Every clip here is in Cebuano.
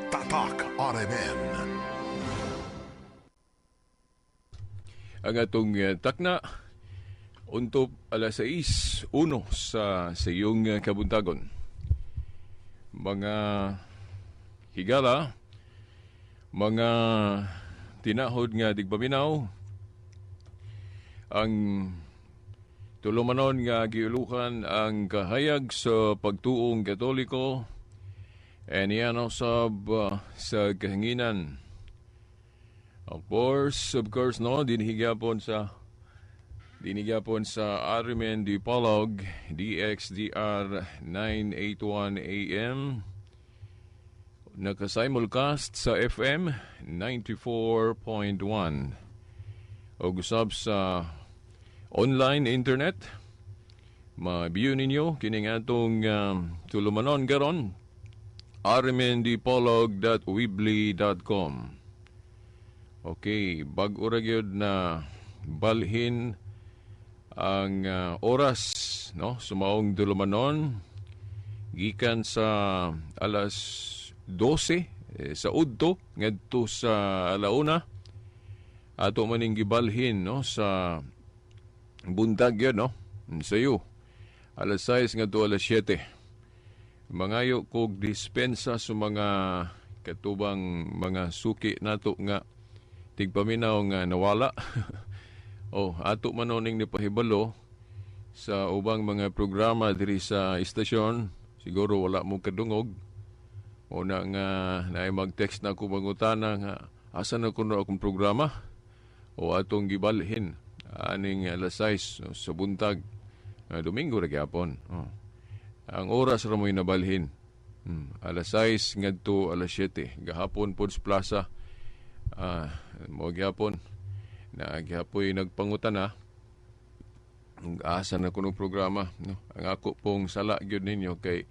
Tatak RMN. Ang atong takna untuk alas 6:01 sa iyong kabuntagon. Mga higala, mga tinahod nga digpaminaw, ang tulumanon nga giulukan ang kahayag sa pagtuong Katoliko and yan usab sa kahanginan. Of course, no, dinhi gyapon sa RMN Dipolog, DXDR 981 AM. Naka-simulcast sa FM 94.1. O usab sa online internet. Ma-view ninyo kining atong tulumanon karon, rmndipolog.weebly.com. Okay, bag-o ra gyud na balhin ang oras, no, sa maong tulumanon gikan sa alas 12 sa udto ngadto sa alauna, ato maning gibalhin, no, sa buntag yun, no, sa iyo alas 6 ngadto alas 7. Mangayo kog dispensa sa mga katubang mga suki nato nga tigpaminaw nga nawala. Oh, ato man ning nipahibalo sa ubang mga programa diri sa istasyon, siguro wala mo kadungog. O na nga naay mag-text na ako, mangutana nga asa na kuno akong programa, o atong gibalhin aning alas 6, no, sa buntag, Domingo ra gyapon. Oh. Ang oras ra mo'y nabalhin. Alas 6 ngadto alas 7 gahapon pod sa plaza. Ah, mo gyapon na gihapoy nagpangutana asa na kuno programa, no. Ang ako pong sala gyud ninyo kay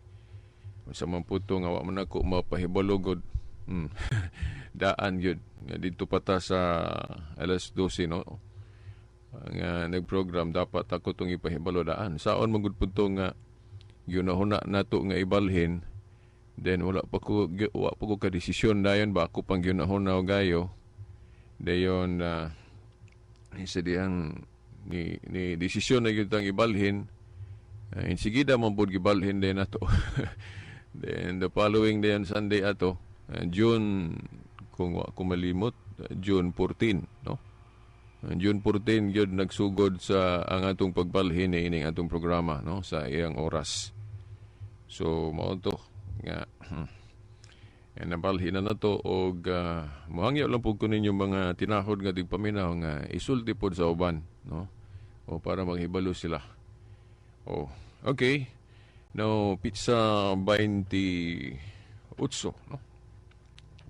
sa man po nga wa man ako mapahibalo gud. Daan gyud nga dito pa ta sa alas 12, no, nga nagprogram, dapat ako tong ipahibalo daan. Saon man gud pud to nga gyunahuna nato nga ibalhin, then wala pa ko ka desisyon dayon ba, ako pang gyunahuna og gayo dayon, isa diyang ni desisyon na gyud tang ibalhin, insigida man pud gibalhin din nato. Then the following day on Sunday ato, June, kung wa ko malimot, June 14, no. June 14 gyud nagsugod sa ang atong pagbalhin ni ining atong programa, no, sa iyang oras. So mao to nga nabalhin na nato og mohangyo lang pud ko ninyo, mga tinahod nga tigpaminaw, nga isulti pod sa uban, no, o para maghibalo sila. Oh, okay. No, petsa 28, no,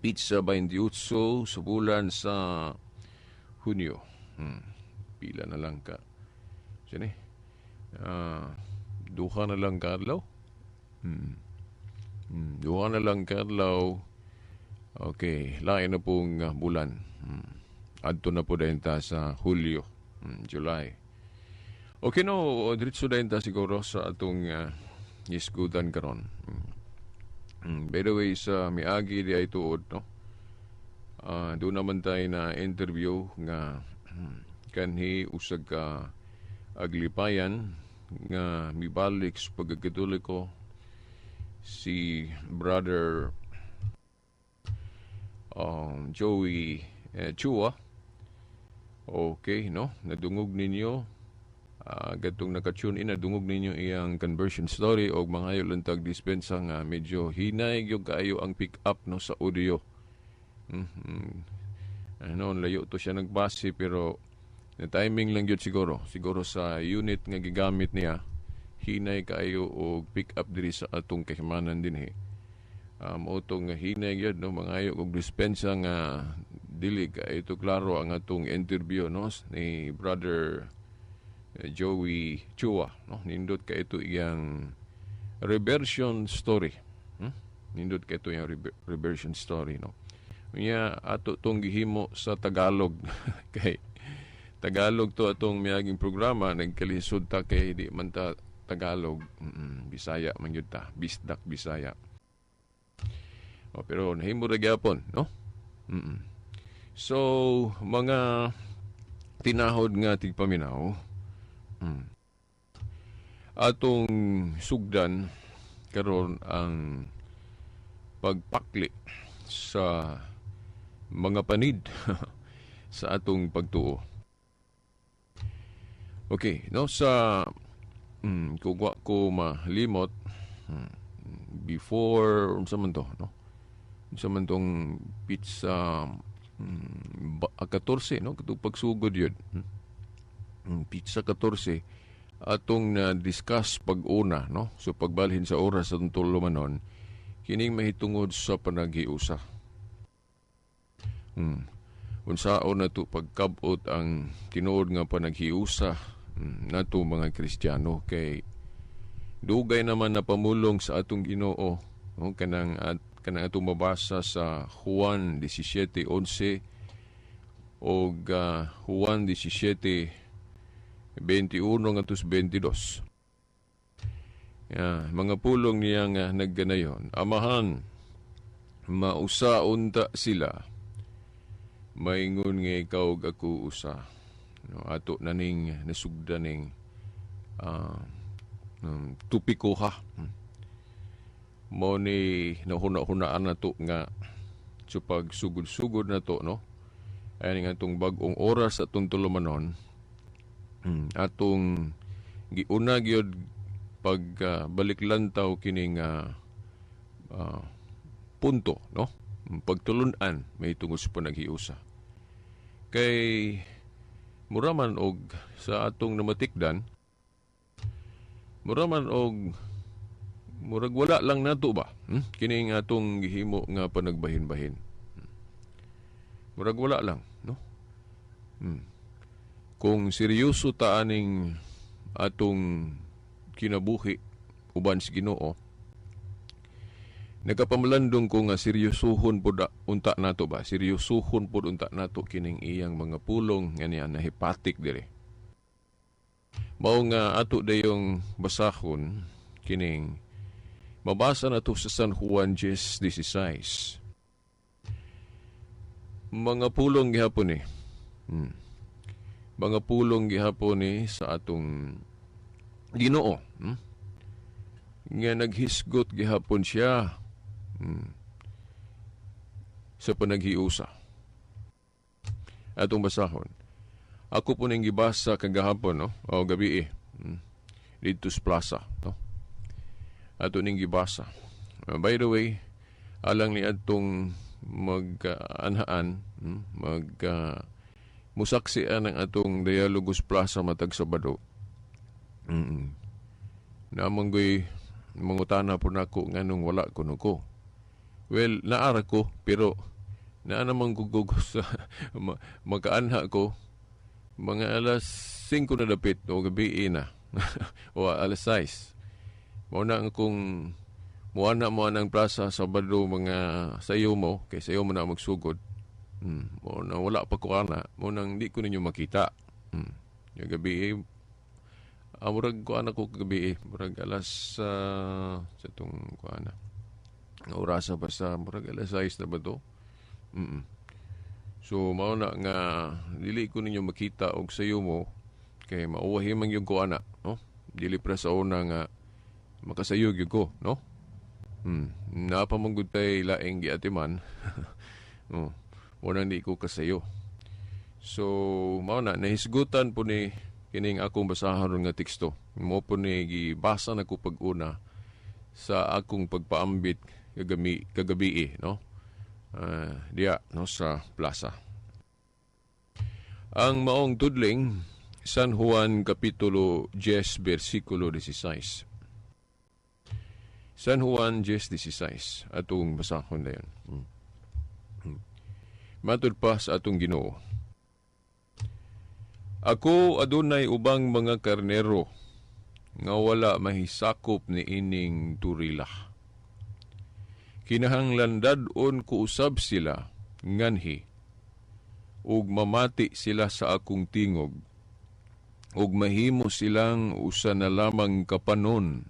petsa 28 sa bulan sa Hunyo. Pila na lang ka sini, duha na lang ka adlaw. Duha na lang ka adlaw. Okay, lain na pong bulan. Adto na po dayon ta sa Hulyo, July. Okay, no, diretso dayon ta siguro sa atong isgutan karon. By the way, sa miagi di ay tuod, no. Doon naman tayo na interview nga kanhi usag ka aglipayan nga mibalik sa pagkakatoliko si Brother Joey Chua. Okay, no? Nadungog ninyo, gatong naka-tune in, nadungog ninyo iyang conversion story og mangayo lang tag dispensa nga medyo hinay gyud kaayo ang pick up, no, sa audio. Ano, layo to siya nagbase pero na timing lang gyud siguro. Siguro sa unit nga gigamit niya, hinay kaayo og pick up diri sa atong kahimanan dinhi. Mao to nga hinay gyud, no, mangayo og dispensa nga dili kaayo to klaro ang atong interview, no, ni Brother Joey Chua, no. Nindot kay ito iyang reversion story. Nindot kay ito iyang reversion story, no. Unya ato tong gihimo sa Tagalog kay Tagalog to atong miaging programa, nagkalisod ta kay di man ta Tagalog, Bisaya man gyud ta, Bisdak Bisaya. O, pero nahimo ra gyapon, no? So, mga tinahod nga tigpaminaw, atong sugdan karon ang pagpakli sa mga panid sa atong pagtuo. Okay, no, sa kung wa ko malimot, before unsa man to, no? Unsa man tong petsa 14, no, katong pagsugod yun. Petsa 14 atong na discuss pag-una, no? So pagbalhin sa oras sa atong tulumanon kining mahitungod sa panaghiusa. Unsaon na to pagkabot ang tinuod nga panaghiusa nato mga Kristiyano, kay dugay naman na pamulong sa atong Ginoo, no? Kanang at kanang atong mabasa sa Juan 17:11 og Juan 17:21 ngadto sa 22. Yeah, mga pulong niya nga nagganayon, "Amahan, mausa unta sila, maingon nga ikaw ug ako usa." No, ato na ning nasugdan ning topiko ha. Mo ni nahuna-hunaan na to nga so pagsugod-sugod na to, no? Ay nga atong bag-ong oras atong tulumanon, atong giuna gyud pag balik lantaw kining punto, no? Pagtulun-an may tungod sa panaghiusa. Kay mura man og sa atong namatikdan, mura man og murag wala lang nato ba? Kining atong gihimo nga panagbahin-bahin. Murag wala lang, no? Kung seryoso ta aning atong kinabuhi uban sa Ginoo, nagapamalandong ko nga seryosohon pud unta nato ba? Seryosohon pud unta nato kining iyang mga pulong nga niya nahipatik diri. Mao nga ato dayong basahon kining mabasa na to sa San Juan 10:16. Mga pulong gihapon ni. Mga pulong gihapon ni sa atong Ginoo. Nga naghisgot gihapon siya sa panaghiusa. Atong basahon. Ako po ning gibasa kagahapon, no? O gabi eh. Dito sa plaza, no? Ato ning gibasa. By the way, alang ni atong mag-anhaan, mag musaksian ang atong Dialogos Plaza matag Sabado. Namang goy mangutana po nako nganong wala kuno ko. Well, naara ko pero naa namang gugog sa makaanha ko mga alas 5 na dapit o gabi na o alas 6. Mao na ang kung muana mo ang plaza Sabado mga sayo mo kay sayo mo na magsugod. Mo na wala pa ko ana, mo nang di ko ninyo makita. Yung gabi eh, murag ko ana ko kagabi eh, murag alas sa itong ko ana. Orasa pa sa murag alas 6 na ba to? So mao na nga dili ko ninyo makita og sayo mo kay mauwahi man gyud ko ana, no? Dili pra sa una nga makasayo gyud ko, no? Naa pa man gud tay laing giatiman. Oh, mo nang di ko kasayo. So mao na nahisgutan po ni kining akong basahon nga teksto. Mo po ni gibasa na ko pag-una sa akong pagpaambit kagabi eh, no? Diya no sa plaza. Ang maong tudling, San Juan Kapitulo 10 versikulo 16. San Juan 10:16 atong basahon na yun. Matud pa sa atong Ginoo. "Ako adunay ubang mga karnero nga wala mahisakop ni ining turila. Kinahanglan dad-on ko usab sila nganhi ug mamati sila sa akong tingog ug mahimo silang usa na lamang kapanon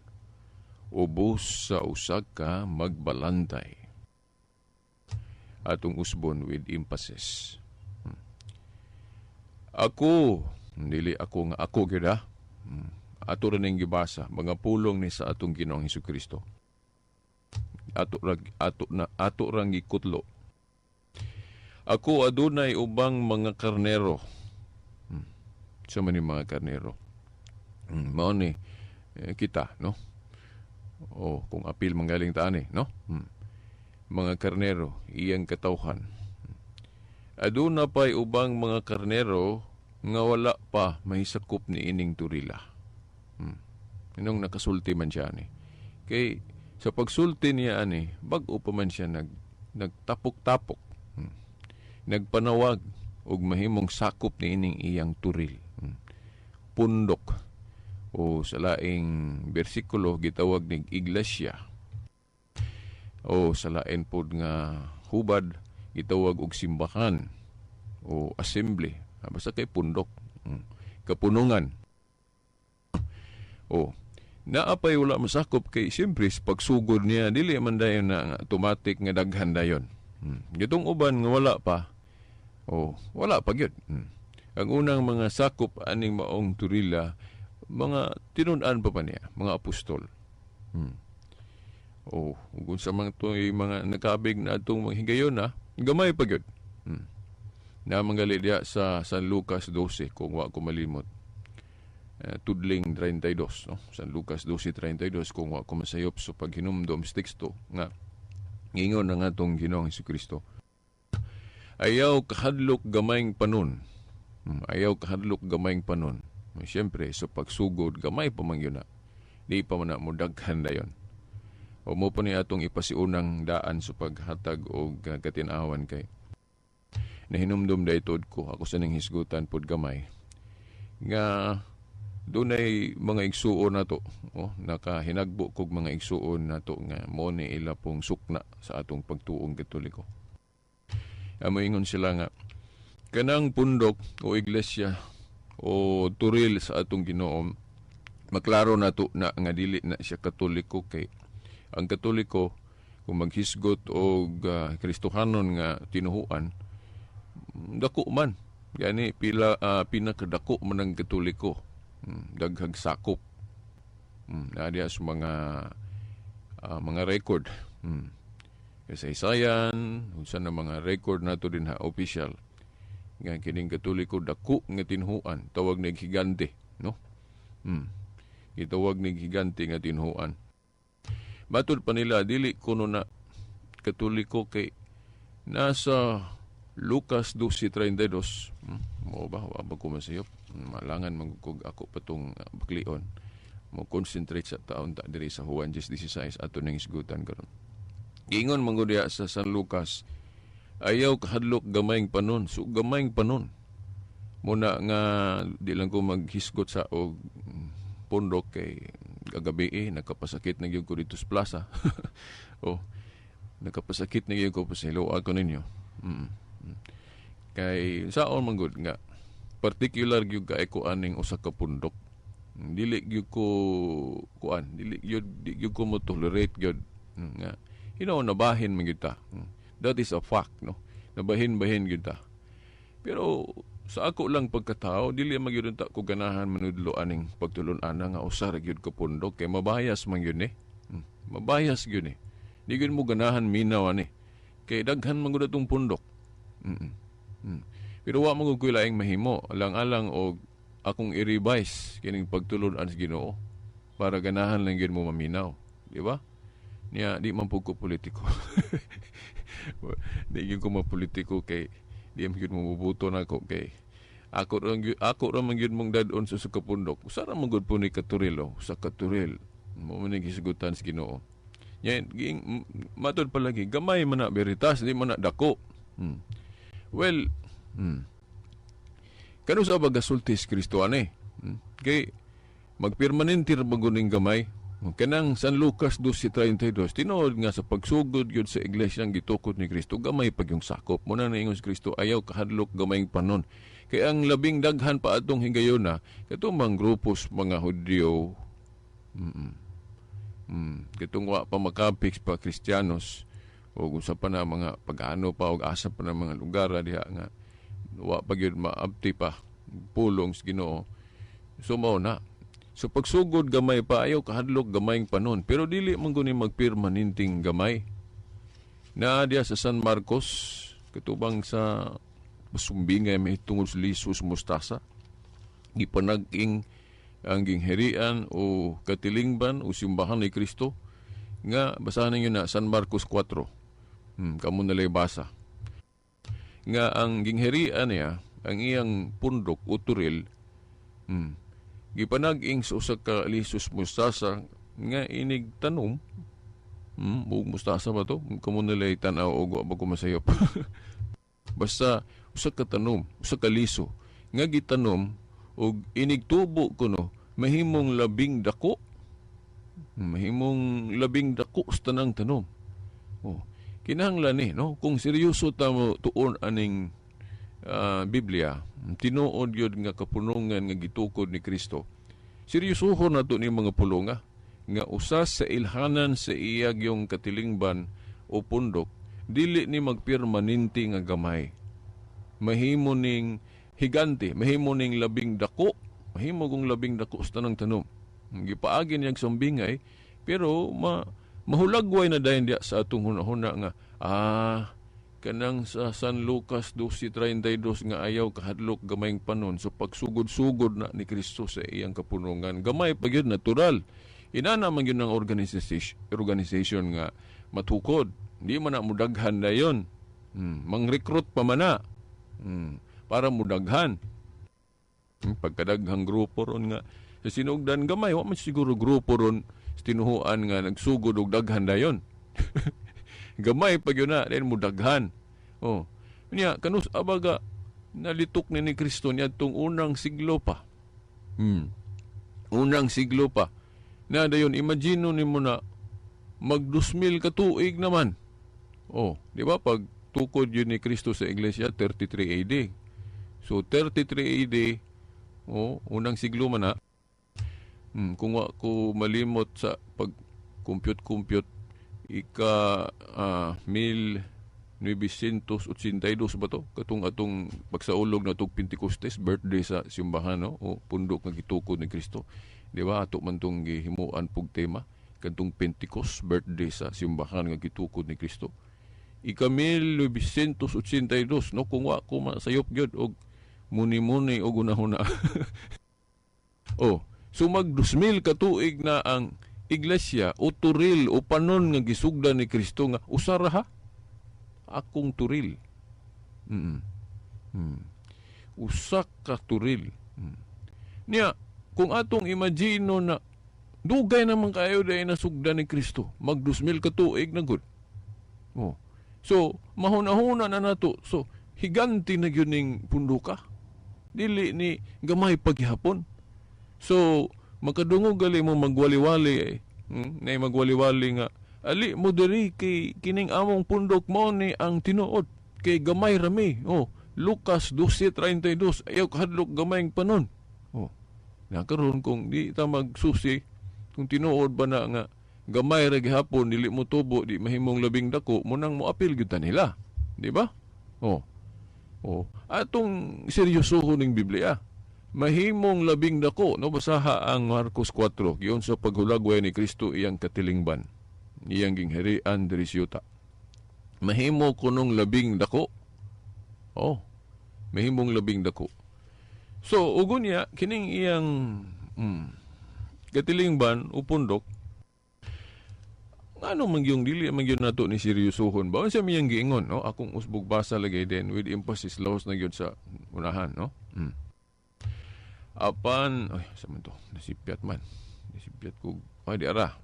ubos sa usa ka magbalantay." Atong usbon with emphasis. Ako, dili ako nga ako gyud ha. Ato ra ning gibasa, mga pulong ni sa atong Ginoong Hesus. Ato ra, ato na, ato rang gikutlo. Ako adunay ubang mga karnero. Sa man mga karnero. Mao ni kita, no? O kung apil manggaling ta ani, no? Mga karnero, iyang katawhan. Aduna pa'y ubang mga karnero nga wala pa mahisakop ni ining turila. Inong nakasulti man siya ani. Kay sa pagsulti niya ani, bag-o pa man siya nagtapok-tapok. Nagpanawag og mahimong sakop ni ining iyang turil. Pundok o sa laing bersikulo gitawag nig iglesia o sa lain pod nga hubad gitawag og simbahan o assembly. Basta kay pundok. Kapunungan. O naapay wala masakop kay siyempre sa pagsugod niya dili man dayon na nga automatic nga daghan dayon. Gitong uban nga wala pa. Oh, wala pa gyud. Ang unang mga sakop aning maong turila, mga tinun-an pa niya, mga apostol. Oh, ug sa mga tuoy mga nakabig na atong mga higayon na, gamay pa gyud. Na manggali diha sa San Lucas 12 kung wa ko malimot. Tudling 32, no? San Lucas 12:32 kung wa ko masayop sa paghinumdom sa teksto nga ngingon na nga atong Ginoong Hesukristo. Ayaw kahadlok, gamayng panon. Ayaw kahadlok, gamayng panon. Siyempre, sa pagsugod, gamay pa man yun na. Di pa man na mo daghan dayon. O mo pa ni atong ipasiunang daan sa paghatag og katinawan kay nahinumdum daytod ko ako sa ning hisgutan pod gamay nga dunay mga igsuon nato, oh, nakahinagbo kog mga igsuon nato nga mo ni ila pong sukna sa atong pagtuong Katoliko. Amo ingon sila nga kanang pundok o iglesia o turil sa atong Ginoo, maklaro nato na nga dili na siya Katoliko kay ang Katoliko kung maghisgot og Kristohanon nga tinuhuan, dako man gani pila, pinakadako man ang Katoliko. Daghag sakop. Naa diha sa mga record. Kasaysayan, unsa na mga record nato din ha official. Nga kining Katoliko dako nga tinuhuan, tawag ni higante, no? Gitawag ni higante nga tinuhuan. Matud pa nila dili kuno na Katoliko kay nasa Lucas 12:32. Mo ba wa ba ko masayop? Malangan man kog ako patong baklion. Mo concentrate sa taon ta diri sa Juan 10:16 ato ning isgutan karon. Giingon man gud sa San Lucas, ayaw kahadlok, gamayng panon. So gamayng panon. Muna nga di lang ko maghisgot sa og pundok kay kagabi eh, nakapasakit na gyud ko dito sa plaza. Oh, nakapasakit na gyud ko, pasayloa ko ninyo. Kay saon man gud nga particular gyud kay ko aning usa ka pundok. Dili gyud ko kuan, dili gyud, di gyud ko mo tolerate gyud nga nabahin man gyud ta. That is a fact, no? Nabahin-bahin gyud ta. Pero sa ako lang pagkatao, dili man gyud ta ko ganahan manudlo aning pagtulon-ana nga usa ra gyud ka pundok kay mabayas man gyud ni. Mabayas gyud ni. Di gyud mo ganahan minaw ani. Kay daghan man gyud atong pundok. Pero wa man gud ko'y laing mahimo alang-alang og akong i-revise kining pagtulon-an sa Ginoo para ganahan lang gyud mo maminaw, di ba? Niya di man pud ko politiko. Di gyud ko mapolitiko kay di man gyud mo mubuto nako kay ako ra man gyud mong dad-on sa kapundok. Usa ra man gud po ni katuril, oh, usa ka turil. Mo man ni gisgutan sa Ginoo. Nya ging matud palagi gamay man na veritas, di man na dako. Well, Kano sa ba gasulti si Kristo ani? Kay magpermanente ra ba ning gamay? Kanang San Lucas 12:32, tinuod nga sa pagsugod gyud sa iglesia ang gitukod ni Kristo, gamay pag yung sakop. Muna na ingon si Kristo, ayaw kahadlok, gamayng panon. Kay ang labing daghan pa atong higayon na, katong mga grupos mga Hudyo, katong wa pa makapix pa Kristiyanos, O unsa pa na mga pagano pa og asa pa na mga lugar diha nga wa pa gyud maabti pa pulong sa Ginoo. So mao na. So pagsugod gamay pa, ayaw kahadlok gamayng panon, pero dili man guni magpermanenteng gamay. Naa diya sa San Marcos katubang sa basumbingay may tungod sa lisos mustasa. Gipanag-ing ang gingharian o katilingban o simbahan ni Kristo nga basahan ninyo na San Marcos 4. Kamo nalay basa. Nga ang gingharian niya, ang iyang pundok o turil, gipanag-ing sa usa ka lisos mustasa nga inig tanom, ug mustasa ba to? Kamo nalay tan-aw og wa ba ko masayop. Basta usa ka tanom, usa ka liso nga gitanom ug inig tubo kuno mahimong labing dako. Mahimong labing dako sa tanang tanom. Oh, kinahanglan ni, no, kung seryoso ta mo tuon aning Biblia, tinuod gyud nga kapunungan nga gitukod ni Kristo. Seryosohon nato ni mga pulonga nga usa sa ilhanan sa iyag yung katilingban o pundok dili ni magpermanente nga gamay. Mahimo ning higante, mahimo ning labing dako, mahimo kong labing dako sa tanang tanom. Gipaagi niyang sambingay, pero mahulagway na dayon diya sa atong hunahuna nga kanang sa San Lucas 12:32 nga ayaw kahadlok gamayng panon. So pagsugod-sugod na ni Kristo sa iyang kapunungan, gamay pa gyud, natural. Inana man gyud ang organization nga matukod. Di man na mudaghan dayon. Mang-recruit pa man na. Para mudaghan. Pagkadaghang grupo ron nga sa sinugdan gamay, wa man siguro grupo ron sa tinuhuan nga nagsugod og daghan dayon. Gamay pa gyud na, then mudaghan. Oh. Niya kanus abaga nalitok ni Kristo niadtong unang siglo pa. Unang siglo pa. Na dayon imagine nimo na mag 2000 ka tuig naman. Oh, di ba pag tukod yun ni Kristo sa iglesia 33 AD. So 33 AD, oh, unang siglo man na. Kung wa ko malimot sa pag compute compute, ika 1982 ba to, katong atong pagsaulog na tog Pentecostes, birthday sa simbahan, no, o pundok nga gitukod ni Kristo, di ba? Ato man tong gihimuan pug tema kadtong Pentecost, birthday sa simbahan nga gitukod ni Kristo, ika 1982, no, kung wa ko masayop gyud og muni-muni og hunahuna. Oh, so mag 2000 ka tuig na ang iglesia o turil o panon nga gisugdan ni Kristo nga usara ha akong turil. Usa ka turil. Niya, kung atong imagino na dugay naman kayo dahil nasugdan ni Kristo, mag 2000 ka tuig na gud. Oh. So, mahuna-huna na nato. So, higanti na gyud ning punduka. Dili ni gamay paghapon. So, makadungog gali mo magwali-wali eh. Nay magwali-wali nga ali mo diri kay kining among pundok mo ni ang tinuod kay gamay rami. Oh, Lucas 12:32, ayaw kahadlok gamayng panon. Oh. Nakaroon kung di ta magsusi kung tinuod ba na nga gamay ra gihapon, dili mo tubo, di mahimong labing dako, mo nang moapil gyud ta nila. Di ba? Oh. Oh, atong seryosohon ning Biblia. Mahimong labing dako, no, basaha ang Marcos 4, giyon sa paghulagway ni Kristo iyang katilingban, iyang gingharian diri sa yuta. Mahimo kunong labing dako. Oh, mahimong labing dako. So, ugon niya, kining iyang katilingban o pundok, ngano man gyung dili man gyud nato ni seryosohon ba? Unsa miyang giingon, no? Akong usbog basa lagay din with emphasis, laos na gyud sa unahan, no? Apan, ay, sa man to? Nasipyat man. Nasipyat ko. Ay, di ara.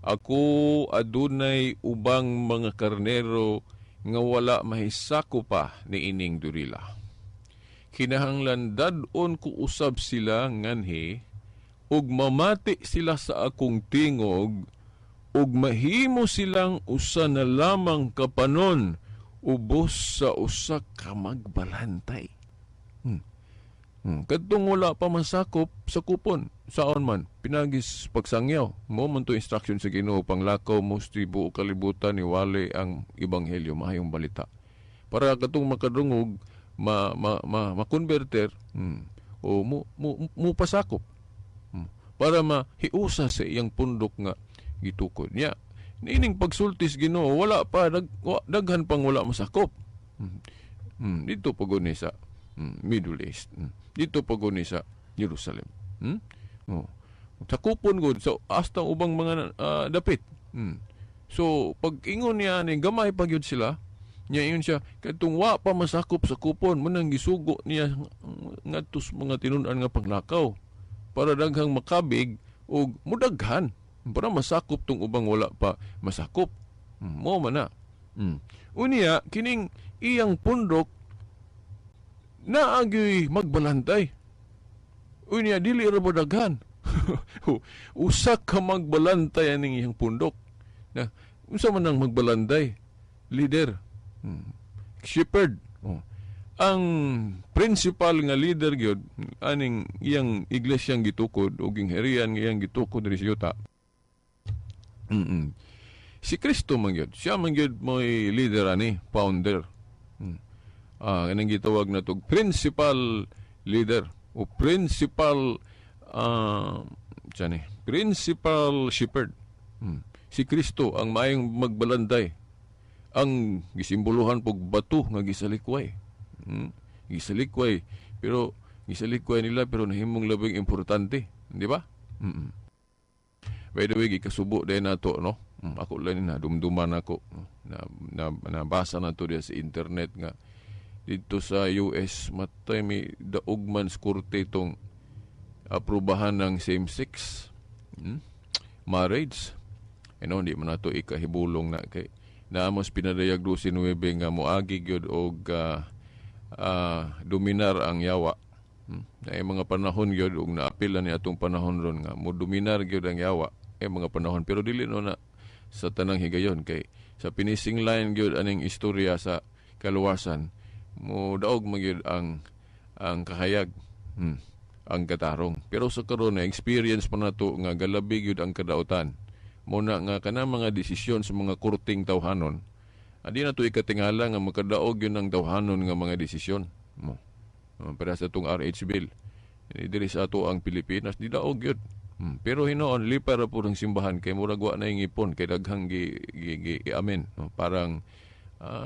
Ako adunay ubang mga karnero nga wala mahisako pa ni ining durila. Kinahanglan dad-on ko usab sila nganhi ug mamati sila sa akong tingog ug mahimo silang usa na lamang kapanon ubos sa usa ka magbalantay. Kadtong wala pa masakop sa kupon, saon man pinagis pagsangyaw mo man to instruction sa Ginoo, panglakaw mo sa tibuok kalibutan, iwali ang ebanghelyo, mahayong balita, para katong makadungog ma ma, ma makonverter o mo pasakop para mahiusa sa iyang pundok nga gitukod niya. Niining pagsultis Ginoo, wala pa daghan pang wala masakop. Dito paguni sa Middle East. Dito paguni sa Jerusalem. Oh. Sakupon gud so hasta ubang mga dapit. So pag ingon niya ni gamay pa gyud sila, niya ingon siya kadtong wa pa masakop sa kupon mo nang gisugo niya ngadto sa mga tinun-an nga paglakaw para daghang makabig og mudaghan para masakop tong ubang wala pa masakop. Mo man na. Unya kining iyang pundok naagyoy magbalantay. Unya dili ra ba daghan? Usa ka magbalantay aning iyang pundok. Na unsa man ang magbalantay? Leader. Shepherd. Oh. Ang principal nga leader gyud aning iyang iglesyang gitukod o gingharian nga iyang gitukod diri sa yuta. Si Kristo man gyud. Siya man gyud mo'y leader ani, founder. Kanang gitawag na tog principal leader o principal ni, principal shepherd. Si Kristo ang maayong magbalanday. Ang gisimboluhan pog bato nga gisalikway. Gisalikway pero gisalikway nila pero nahimong labing importante, di ba? By the way, gikasubo din nato, no? Ako lang na dumduman ako, no? Na nabasa na to diya sa internet nga dito sa US matay may daog man sa korte itong aprobahan ng same-sex marriage. Ano, hindi man nato ikahibulong na kay naamos pinadayag 12:9 nga moagi gyud og dominar ang yawa. Na mga panahon gyud og naapil ni atong panahon ron nga mo dominar gyud ang yawa ay mga panahon, pero dili no na sa tanang higayon kay sa finishing line gyud aning istorya sa kaluwasan mo daog man gyud ang kahayag, ang katarong. Pero sa karon na experience pa nato nga galabi gyud ang kadautan. Mo na nga kanang mga desisyon sa mga korting tawhanon, adi na to ikatingala nga makadaog yun ang tawhanon nga mga desisyon mo. Para sa atong RH bill diri sa ato ang Pilipinas, di daog yun. Pero hinoon lipay ra pud ang simbahan kay murag wa na ngipon kay daghang gi amen, no? Parang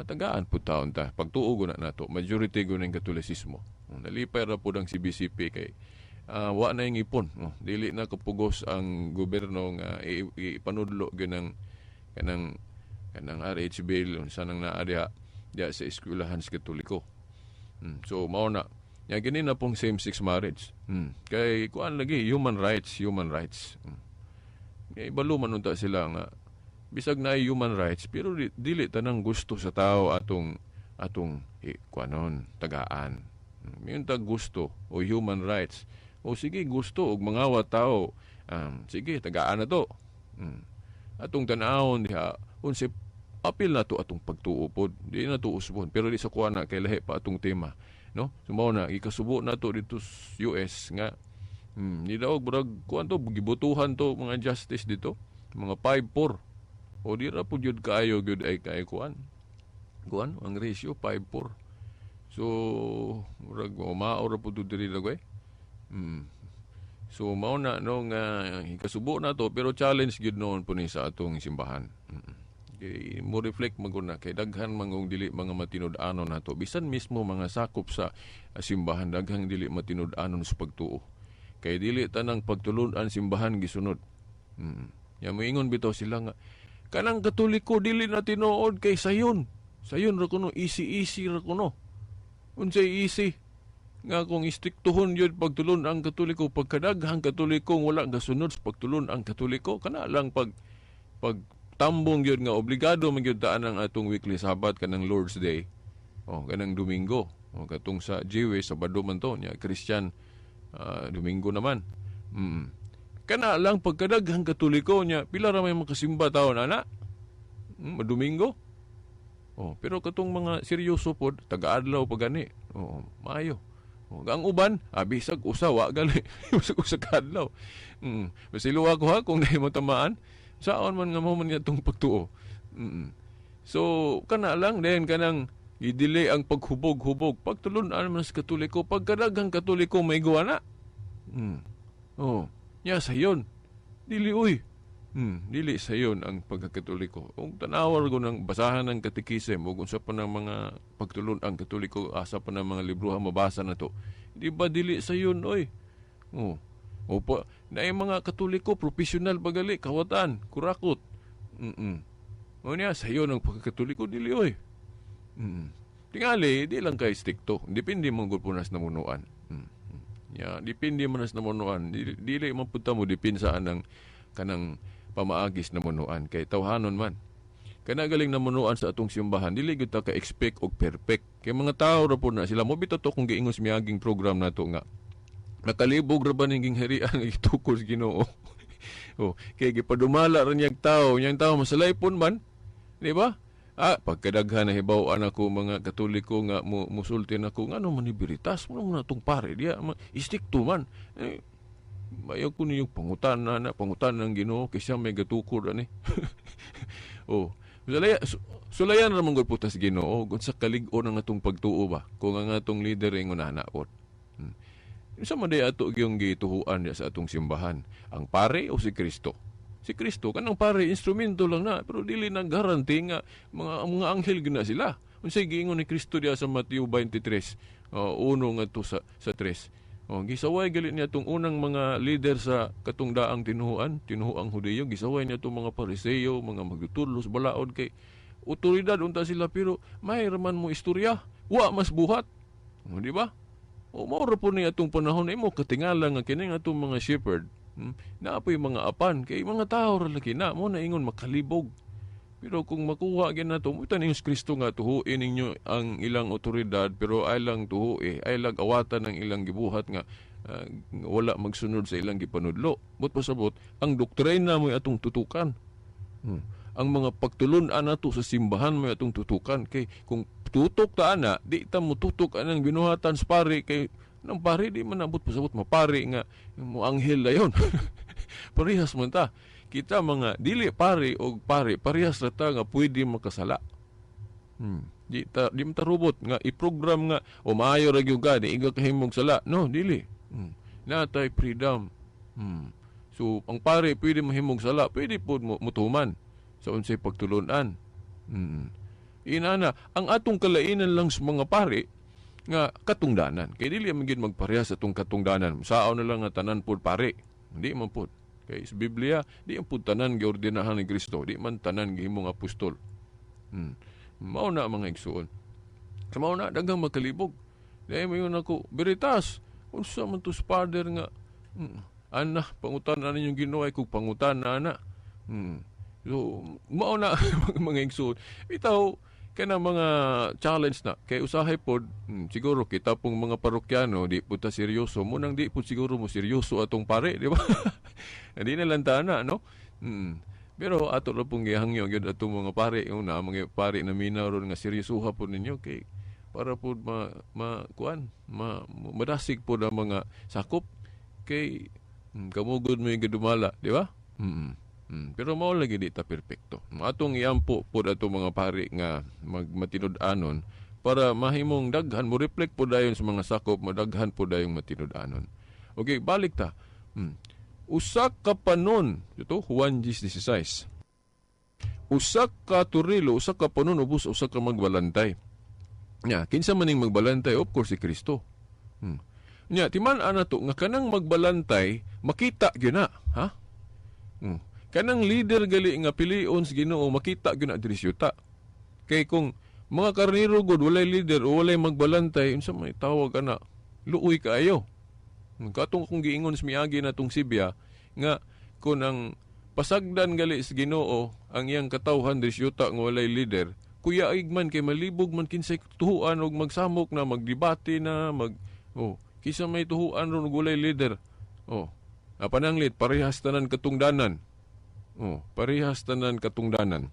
tagaan pud taon ta pagtuo na nato, majority gud ning Katolisismo. Nalipay ra pud ang CBCP kay wa na ngipon, no? Dili na kapugos ang gobyerno nga ipanudlo gyud ng kanang RH bill unsa nang naa diha diha sa eskwelahan sa Katoliko. So mao na. Ya gini na pong same-sex marriage. Kay kuan lagi human rights, human rights. Kay balo man unta sila nga bisag na human rights pero dili tanang gusto sa tao atong atong kuanon tagaan. Mayon tag gusto o human rights. O sige gusto og mangawa tao. Sige tagaan na to. Atong tan-awon diha unsay apil na to atong pagtuo pod. Di na to usbon pero di sa kuan na kay lahi pa atong tema. No? So mao na gikasubo na to dito sa US nga ni daog murag kuan to gibotohan to mga justice dito mga 5-4. O di ra pud yun kaayo gyud ay kay kuan. Kuan ang ratio 5-4. So murag mao ra pud diri lagway. So mao na no nga ikasubo na to pero challenge gyud noon po ni sa atong simbahan. Kay mo reflect man na kay daghan mangong dili mga matinud-anon nato, bisan mismo mga sakop sa simbahan, daghang dili matinud-anon sa pagtuo kay dili tanang pagtulun-an simbahan gisunod. Ya moingon bitaw sila nga kanang Katoliko dili na tinuod kay sayon sayon ra kuno, easy easy ra kuno. Unsay easy nga kung istriktuhon yun pagtulun ang Katoliko, pagkadaghang Katoliko wala gasunod sa pagtulun ang Katoliko, kana lang pag tambong yun nga obligado man gyud taan ang atong weekly Sabbath kanang Lord's Day o kanang Domingo o katong sa Jewish, Sabado man to nya Christian, Domingo naman. Kana lang pagkadaghang Katoliko nya pila ra may makasimba taon ana Domingo. Oh, pero katong mga seryoso pod taga-adlaw pa gani. Oh, maayo. Oh, ang uban, bisag usa wa gali. Bisag usa ka adlaw. Masiluwa ko ha kung dahil mo tamaan. Saon man nga mo man itong pagtuo. So, kana lang then kanang gidili ang paghubog-hubog. Pagtulun-an man sa Katoliko, pagkadaghang Katoliko may na. Oh, nya sayon. Dili uy. Dili sayon ang pagkakatoliko. Kung tanawar ko ng basahan ng katekism o kung sa pa ng mga pagtulun-ang Katoliko, asa pa ng mga libroha mabasa na to. Di ba dili sayon oy? Oh. Opo, na yung mga Katoliko professional pagali, kawatan, kurakot. O niya, sayon ang pagkakatoliko, dili oy. Tingali, di lang kay strikto. Depende mo gud po nas namunuan. Ya, depende man nas namunuan. Dili, dili man pud ta mo depende ang kanang pamaagis namunuan kay tawhanon man. Kana galing namunuan sa atong simbahan, dili gyud ta ka-expect og perfect. Kay mga tao ra po na sila mo bitaw to kung giingon sa miaging program nato nga nakalibog ra ba ning gingharian nga gitukod sa Ginoo. Oh, kay gipadumala ra niyang tao, niyang tao masalaypon man, di ba? Pagkadaghan na hibaw-an ako mga Katoliko nga mo musulti nako ngano man ni Beritas, mo na tong pare diya, istikto man. Eh, mayaw ko niyong pangutana na pangutana ng Ginoo kay siya may gatukod ani. Oh, sulaya, sulayan ra man gud po tas Ginoo kung sa kalig-on ang atong pagtuo ba kung ang atong leader ingon ana pod. Unsa man day ato gyung gituhuan diya sa atong simbahan? Ang pare o si Kristo? Si Kristo kanang pare instrumento lang na pero dili na guarantee nga mga anghel gyud na sila. Unsay giingon ni Kristo diya sa Mateo 23, uno ngadto sa 3. Oh, gisaway gali niya tong unang mga leader sa katungdaang tinuhuan, tinuhuang Hudiyo, gisaway niya tong mga Pariseo, mga magtutudlo sa balaod kay otoridad unta sila pero may raman mo istorya, wa mas buhat. O, di ba? O mao ra po ni atong panahon imo katingala nga kini nga atong mga shepherd, naa po'y mga apan kay mga tao ra lagi na mo na ingon makalibog. Pero kung makuha gyud nato, mo ni Kristo nga tuhuin ninyo ang ilang otoridad pero ay lang tuhui, ay lang awatan ng ilang gibuhat nga wala magsunod sa ilang gipanudlo. But pasabot, ang doktrina mo atong tutukan. Ang mga pagtulun-an nato sa simbahan mo atong tutukan kay kung tutok ta ana, di ta mo tutok anang binuhatan sa pare kay nang pare di man abot pasabot mapare nga mo anghel dayon. Parehas man ta. Kita mga dili pare og pare parehas ra ta nga pwede makasala. Di ta robot nga i-program nga o maayo ra gyud ka di iga kahimog sala. No, dili. Natay freedom. So ang pare pwede mahimog sala, pwede pod mo mutuman sa unsay pagtulunan. Inana, ang atong kalainan lang sa mga pare nga katungdanan. Kay dili man gyud magparehas sa atong katungdanan. Sao na lang nga tanan pod pare. Hindi man pod. Kay sa Biblia, di man pod tanan giordinahan ni Kristo, di man tanan gihimong apostol. Mao na mga igsuon. Sa mao na daghang makalibog. Dahil mayon ako, Beritas, unsa man to sa father nga ana pangutan-a ninyong Ginoo ay kung pangutan-a na. So mao na mga igsuon. Bitaw kana mga challenge na kay usahay pod siguro kita pong mga parokyano di pud ta seryoso mo nang di pud siguro mo seryoso atong pare, di ba? Hindi na lang ta na, no? Pero ato ra pong gihangyo gyud atong mga pare una mga pare na minaw ron nga seryosoha pod ninyo kay para pod ma, ma kuan ma madasig pod ang mga sakop kay kamugod mo yung gadumala, di ba? Pero mao lagi di ta perpekto. Atong iampo pod atong mga pari nga magmatinud-anon para mahimong daghan mo reflect pod dayon sa mga sakop, madaghan pod dayong matinud-anon. Okay, balik ta. Usa ka panon, ito Juan 10:16. Usa ka turilo, usa ka panon ubos usa ka magbalantay. Nya, kinsa man ning magbalantay? Of course si Kristo. Nya, timan-an nato nga kanang magbalantay makita gyud na, ha? Kanang leader gali nga pilion sa Ginoo makita gyud na diri siyuta. Kay kung mga karnero gud walay leader o walay magbalantay, unsa may tawag ana? Luoy kaayo. Katong kung giingon sa miagi natong Sibya nga kun ang pasagdan gali sa Ginoo ang iyang katawhan diri siyuta nga walay leader, kuyaig man kay malibog man kinsay tuhuan og magsamok na magdebate na mag oh kinsa may tuhuan ron og walay leader. Oh, pananglit parehas tanan katungdanan. Oh, parehas tanan katungdanan.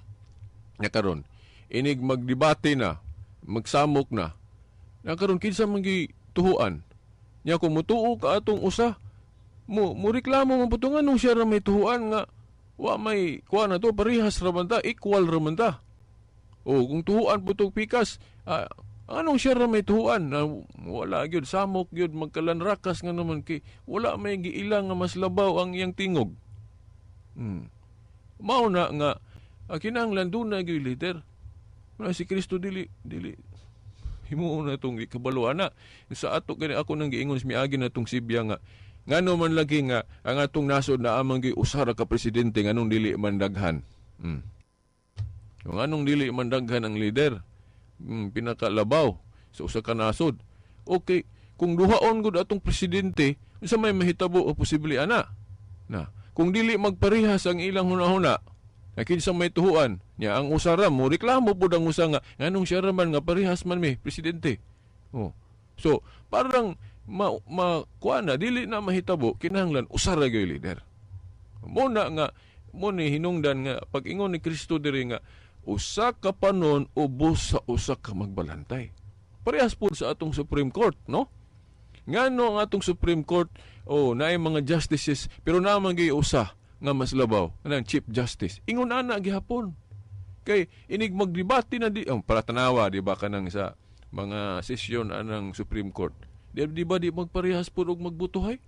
Nya karon, inig magdebate na, magsamok na. Na karon kinsa man gi tuhuan? Nya kung mutuo ka atong usa, mo mo reklamo man pud nganong siya ra may tuhuan nga wa may kuha na to, parehas ra man ta, equal ra man ta. O kung tuhuan po tong pikas, anong siya ra may tuhuan na wala gyud, samok gyud magkalanrakas nga naman kay wala may giila nga mas labaw ang iyang tingog. Mao na nga kinahanglan duna gyud leader. Na si Kristo dili dili himuon na itong ikabalo ana. Sa ato gani ako nang giingon sa miagi na itong Sibya nga ngano man lagi nga ang atong nasod na amang gi usa ra ka presidente, nganong dili man daghan. Yung anong dili man daghan ang leader, pinakalabaw sa usa ka nasod. Okay, kung duhaon gud atong presidente, unsa may mahitabo o posible ana? Na, kung dili magparehas ang ilang hunahuna, na kinsa may tuhuan niya, ang usa ra mo reklamo pud ang usa nga nganong siya ra man nga parehas man mi presidente. Oh. So, parang ma, ma kuan na dili na mahitabo, kinahanglan usa ra gyud leader. Mo na nga mo ni hinungdan nga pag ingon ni Kristo diri nga usa ka panon ubos sa usa ka magbalantay. Parehas pud sa atong Supreme Court, no? Ngano ang atong Supreme Court, oh, naay mga justices pero naa man gyud usa nga mas labaw, kanang Chief Justice. Ingon ana gihapon. Kay inig magdebate na di, oh, para tanawa, di ba, kanang sa mga sesyon anang Supreme Court. Di ba di magparehas pud og magbutuhay?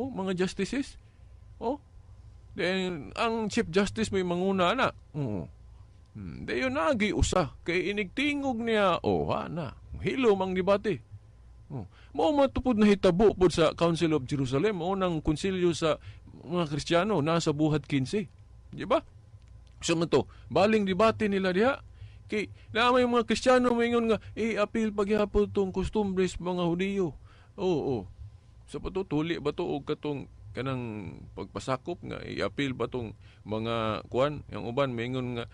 Oh, mga justices. Oh. Then ang Chief Justice may manguna ana. Oo. Dayon naagi usa kay inig tingog niya, oh, ha na. Hilom ang debate. Oh. Mao man to pud nahitabo pud sa Council of Jerusalem, mao nang konsilyo sa mga Kristiyano nasa Buhat 15. Di ba? So man to, baling debate nila diha. Kay naa may mga Kristiyano moingon nga i-appeal pagyapon tong kostumbres mga Hudiyo. Oo. Sa pa to tuli ba to og katong kanang pagpasakop nga i-appeal ba tong mga kuan, yung uban moingon nga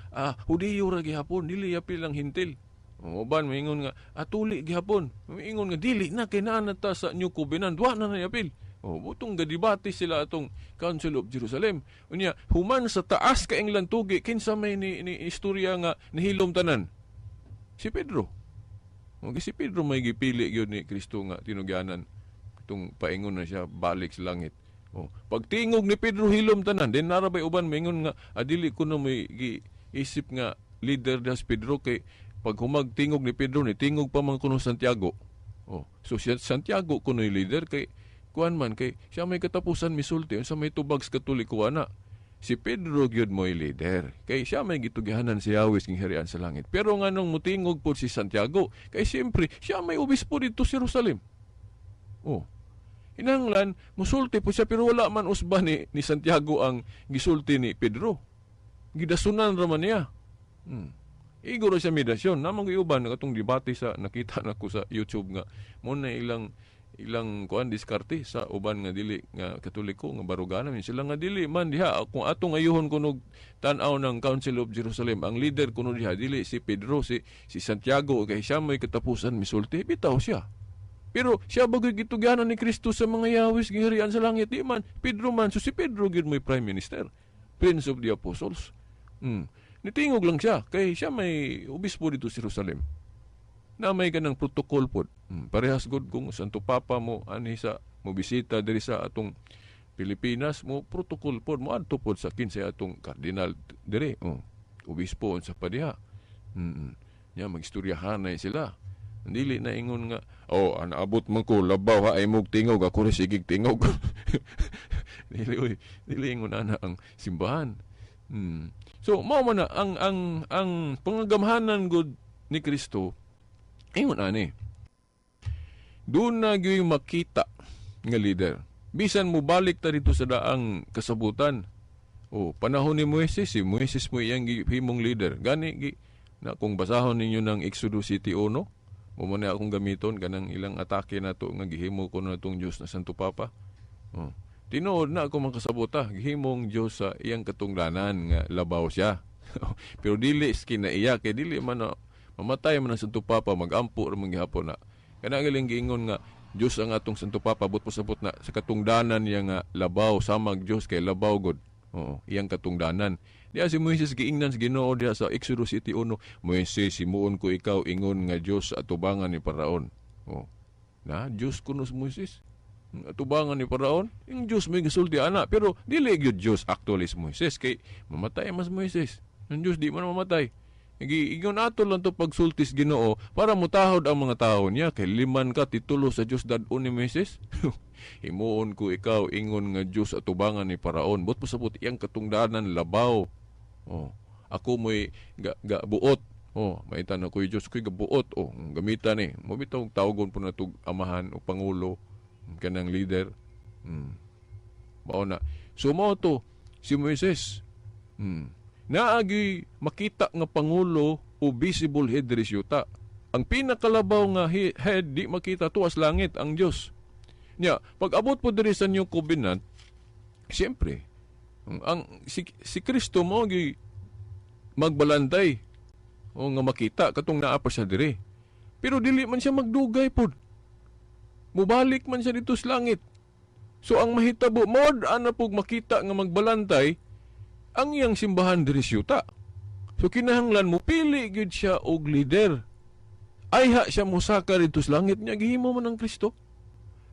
Hudiyo ra gihapon, dili i-appeal ang Hentil. Ang uban moingon nga tuli gihapon. Moingon nga dili na kay naa na ta sa New Covenant, wa na na i-appeal. Oh, butong gadebate sila atong Council of Jerusalem. Unya, human sa taas ka lantugi, kinsa may ni istorya nga nahilom tanan? Si Pedro. O, si Pedro may gipili gyud ni Kristo nga tinugyanan. Itong paingon na siya balik sa langit. Oh, pagtingog ni Pedro, hilom tanan. Then naa ra bay uban maingon nga adili ko na may giisip nga leader das Pedro kay pag humag tingog ni Pedro, ni tingog pa man kuno Santiago. Oh, so si Santiago kuno leader kay kuan man kay siya may katapusan misulti unsa may tubag sa Katoliko ana. Si Pedro gyud mo'y leader kay siya may gitugyahanan si Yahweh ging harian sa langit. Pero nganong mutingog pod si Santiago? Kay siyempre siya may obispo dito sa Jerusalem. Oh. Hinanglan musulti po siya pero wala man usba ni Santiago ang gisulti ni Pedro. Gidasunan ra man niya. Igo ra siya medasyon. Namang uban katong debate sa nakita nako sa YouTube nga mo na ilang ilang kuan diskarte sa uban nga dili nga Katoliko nga barugana min sila nga dili man diha kung atong ayuhon kuno tan-aw ng Council of Jerusalem, ang leader kuno diha dili si Pedro, si Santiago kay siya may katapusan misulti bitaw siya. Pero siya ba gyud gitugyanan ni Kristo sa mga Yahweh giharian sa langit? Di man, Pedro man. So si Pedro gyud mo'y prime minister, prince of the apostles. Nitingog lang siya kay siya may obispo dito sa Jerusalem na may kanang protocol pod. Parehas gud kung Santo Papa mo ani sa mo bisita diri sa atong Pilipinas, mo protocol pod, mo adto pod sa kinsay atong kardinal diri. Oh, obispo unsa pa diha. Nya magistoryahanay sila. Dili na ingon nga, "Oh, anaabot man ko, labaw ha ay mog tingog, ako rin sigig tingog." Dili oy, dili ingon ana ang simbahan. So mao man na ang pangagamhanan gud ni Kristo ingon ani. Doon na gyud makita nga leader. Bisan mo balik ta dito sa daang kasabutan. O, panahon ni Moises, si Moises mo iyang gihimong leader. Gani gi, na kung basahon ninyo ng Exodus 7:1, mo man na akong gamiton kanang ilang atake na to nga gihimo ko na tong Dios na Santo Papa. Oh. Tinuod na ako makasabota, gihimong Dios sa iyang katungdanan nga labaw siya. Pero dili kinaiya kay dili man na mamatay man ang Santo Papa, magampo ra man gihapon na. Kana galing giingon nga Dios ang atong Santo Papa, but pasabot na sa katungdanan niya nga labaw samag Dios kay labaw god. Oo, iyang katungdanan. Diya si Moises giingnan sa Ginoo diha sa Exodus 7:1, "Moises, himuon ko ikaw ingon nga Dios sa atubangan ni Paraon." Oh. Na Dios kuno si Moises. Atubangan ni Paraon, yung Dios may gisulti ana, pero dili gyud Dios actually si Moises kay mamatay mas Moises. Ang Dios di man mamatay. Ingon ato lang to pagsultis Ginoo para mutahod ang mga tao niya kay liman ka titulo sa Dios dad-on ni Moises. Himuon ko ikaw ingon nga Dios atubangan ni Paraon. But pasabot iyang katungdanan labaw. Oh, ako mo'y ga, ga buot. Oh, maitan ako Dios ko'y gabuot. Oh, gamitan ni. Mo bitaw tawgon po na tug amahan o pangulo kanang leader. Mao na. So mao to si Moises. Naagi makita nga pangulo o visible head diri yuta. Ang pinakalabaw nga head di makita tuas langit ang Dios. Nya, pag abot po diri sa New Covenant, siyempre, ang si Kristo mo gi magbalantay o nga makita katong naa pa siya diri. Pero dili man siya magdugay pod. Mubalik man siya dito sa langit. So ang mahitabo mod ana pug makita nga magbalantay ang iyang simbahan diri sa yuta. So kinahanglan mo pili gyud siya og leader. Ayha siya mosaka dito sa langit niya gihimo man ang Kristo.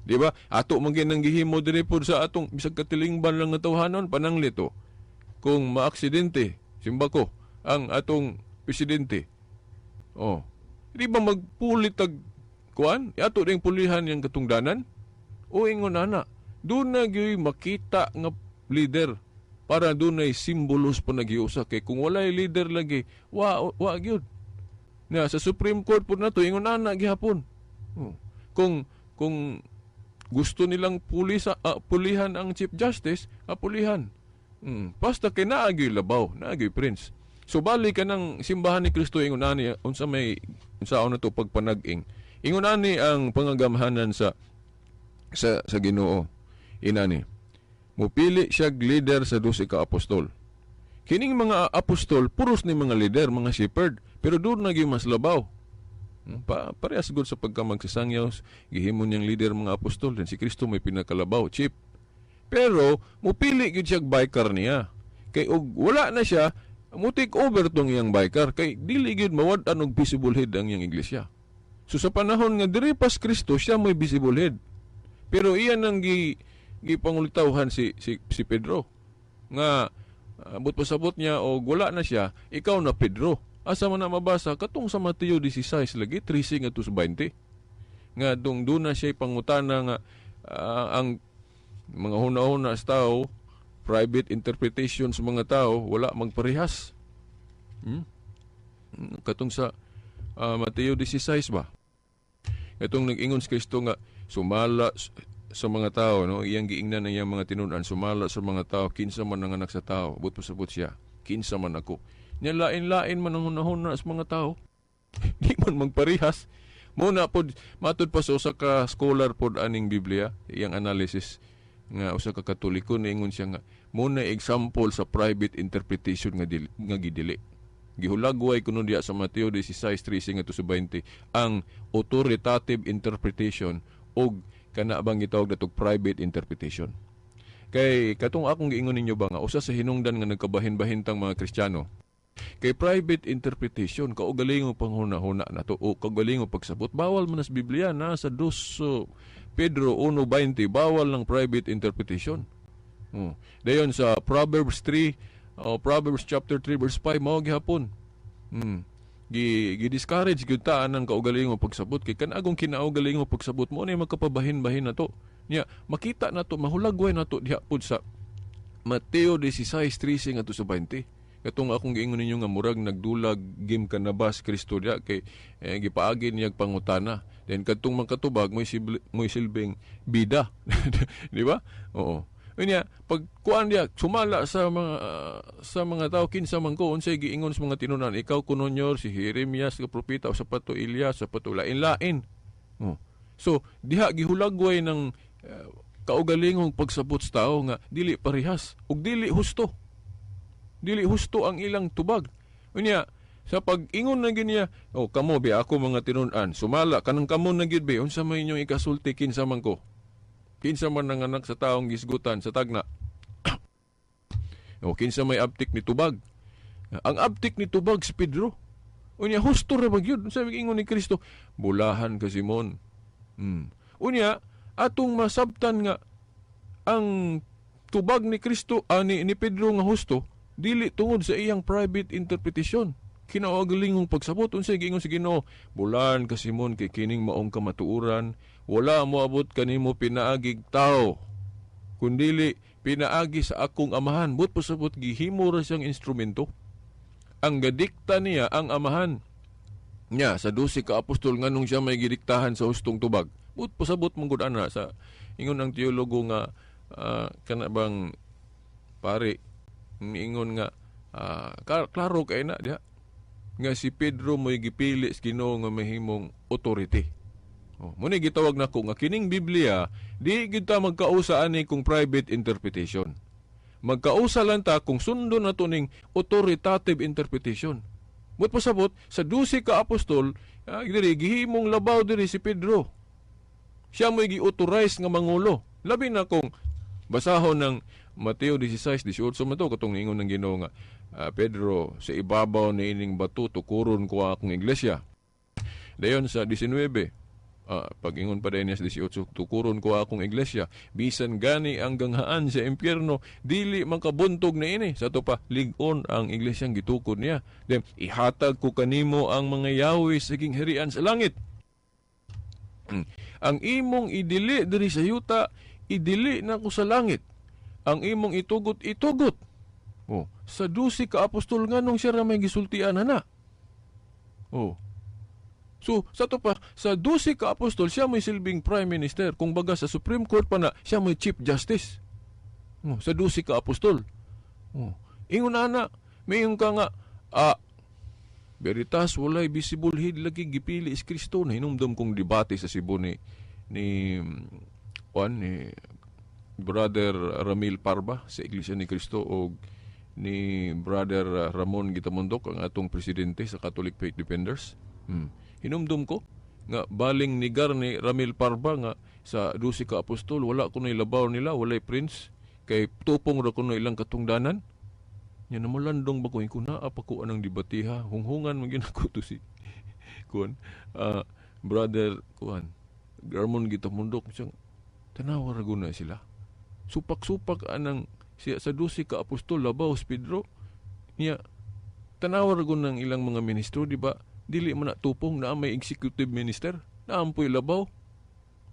Di ba? Ato man gyud ang gihimo diri pod sa atong bisag katilingban lang nga tawhanon pananglito. Kung maaksidente, simba ko, ang atong presidente. Oh. Di ba magpulit tag kuan? Ato ring pulihan yang katungdanan? O ingon ana, doon na gyud makita nga leader para doon ay simbolos pa nagiusa kay kung walay leader lagi wa wa gyud na sa Supreme Court po na to, ingon ana gihapon. Oh. Kung gusto nilang pulihan ang Chief Justice, pulihan. Basta kay naa gyud labaw, naa gyud prince. So bali ka ng simbahan ni Kristo, ingon ani unsa may unsaon na to pagpanag-ing. Ingon ani ang pangagamhanan sa Ginoo. Inani. Mupili siya leader sa 12 ka apostol. Kining mga apostol puros ni mga leader, mga shepherd, pero doon naging mas labaw. Parehas gud sa pagka magsasangyaw, gihimo niyang leader mga apostol, din si Kristo may pinakalabaw, chief. Pero mupili gyud siya vicar niya. Kay og wala na siya, mo take over tong iyang vicar kay dili gyud mawad-an og visible head ang iyang iglesia. So sa panahon nga diri pas Kristo, siya may visible head. Pero iyan ang gipangulitawhan si Pedro nga abot pasabot niya og wala na siya, ikaw na Pedro. Asa man na mabasa? Katong sa Mateo 16 lagi, 13 ngadto sa 20, nga dong doon na siya pangutana nga ang mga huna-huna sa tao, private interpretation sa mga tao, wala magparehas. Katong sa Mateo 16 ba? Katong nag-ingon si Kristo nga sumala sa mga tao, no, iyang giingnan ng iyang mga tinun-an, sumala sa mga tao, kinsa man ang anak sa tao, but pasabot siya, kinsa man ako. Nya lain-lain man ang hunahuna sa mga tao. Di man magparehas. Muna pod matud pa sa usa ka scholar pod aning Biblia, iyang analysis nga usa ka Katoliko, niingon siya nga muna example sa private interpretation nga dili, nga gidili. Gihulagway kuno diya sa Mateo 16:13 ngadto sa 20 ang authoritative interpretation og kana bang gitawag natog private interpretation. Kay katong akong giingon ninyo ba nga usa sa hinungdan nga nagkabahin-bahin tang mga Kristiyano kay private interpretation, kaugalingong panghuna-huna nato o kaugalingong pagsabot. Bawal man sa Biblia na sa 2 Pedro 1:20, bawal ng private interpretation. Oh. Dayon sa Proverbs 3 o Proverbs chapter 3 verse 5, mao gihapon. Gi gi-discourage gyud ta anang kaugalingong pagsabot kay kanagong kinaugalingong pagsabot mo ni magkapabahin-bahin nato. Nya makita nato, mahulagway nato diha pud sa Mateo 16:13 ngadto sa 20. Katong akong giingon ninyo nga murag nagdulag gim kanabas Kristo diya kay gipaagi niya pangutana. Then kadtong makatubag mo'y silbing bida. Di ba? Oo. Unya, pag kuan diya, sumala sa mga tao kinsa man ko, unsay giingon sa mga tinunan, ikaw kuno nyor si Jeremias nga propeta o sa pato Elias, sa pato lain-lain. Oh. So, diha gihulagway ng kaugalingong pagsabot sa tao nga dili parehas ug dili husto. Dili husto ang ilang tubag. Unya, sa pag-ingon na gyud niya, "Oh, kamo bi ako mga tinun-an, sumala kanang kamo na gyud bi, unsa may inyong ikasulti kinsa man ko? Kinsa man ang anak sa taong gisgutan sa tagna? O kinsa may abtik ni tubag?" Ang abtik ni tubag si Pedro. Unya husto ra ba gyud? Unsa may ingon ni Kristo? "Bulahan ka, Simon." Unya, atong masabtan nga ang tubag ni Kristo ani ni Pedro nga husto dili tungod sa iyang private interpretation, kinaugalingong pagsabot unsay giingon sa Ginoo. "Bulan ka, Simon, kay kining maong kamatuoran wala moabot kanimo pinaagig tao kundili pinaagi sa akong Amahan." But pasabot, gihimo ra siyang instrumento. Ang gadikta niya ang Amahan nya. Sa 12 ka apostol, nganong siya may gidiktahan sa hustong tubag? But pasabot man gud ana sa ingon ang teologo nga kana bang pare miingon nga klaro kay na diha nga si Pedro mo'y gipili sa Ginoo nga mahimong authority. Oh, mao gitawag nako nga kining Biblia di gid ta magkausa ani kung private interpretation. Magkausa lang ta kung sundon nato ning authoritative interpretation. But pasabot, sa 12 ka apostol, diri gihimong labaw diri si Pedro. Siya mo'y gi-authorize nga mangulo. Labi na kung basahon ng Mateo 16:18 man to, katong ingon ng Ginoo nga, "Pedro, sa ibabaw ni ining bato tukuron ko akong iglesia." Dayon sa 19, pag-ingon pa dayon niya sa 18, "Tukuron ko akong iglesia, bisan gani ang ganghaan sa impyerno dili makabuntog na ini." Sa to pa, lig-on ang iglesyang gitukod niya. Then, "Ihatag ko kanimo ang mga yawi sa gingharian sa langit. Ang imong idili diri sa yuta, idili na ko sa langit. Ang imong itugot, itugot." Oh, sa 12 ka apostol, nganong siya ra may gisultian na? Oh. So, sa to pa, sa 12 ka apostol, siya may silbing prime minister. Kung baga sa Supreme Court pa na, siya may chief justice. Oh, sa 12 ka apostol. Oh. Ingon ana, mayon ka nga, Veritas, walay visible head lagi gipili is Kristo. Nahinumdum kong debate sa Cebu ni kuan ni Brother Ramil Parba sa Iglesia ni Cristo o ni Brother Ramon Gitamundok, ang atong presidente sa Catholic Faith Defenders. Hinumdum ko nga baling nigar ni Ramil Parba nga sa 12 ka apostol wala kuno labaw nila, walay prince kay tupong ra kuno ilang katungdanan. Nya namulandong ba ko ko naa pa ko anang debatiha, hunghungan man gyud ako to si kuan Brother kuan Ramon Gitamundok, siyang tanawa ra guna sila. Supak-supak anang siya sa 12 ka apostol labaw si Pedro niya. Tanawa ra gud ng ilang mga ministro, di ba? Dili man na tupong na may executive minister na ampoy labaw.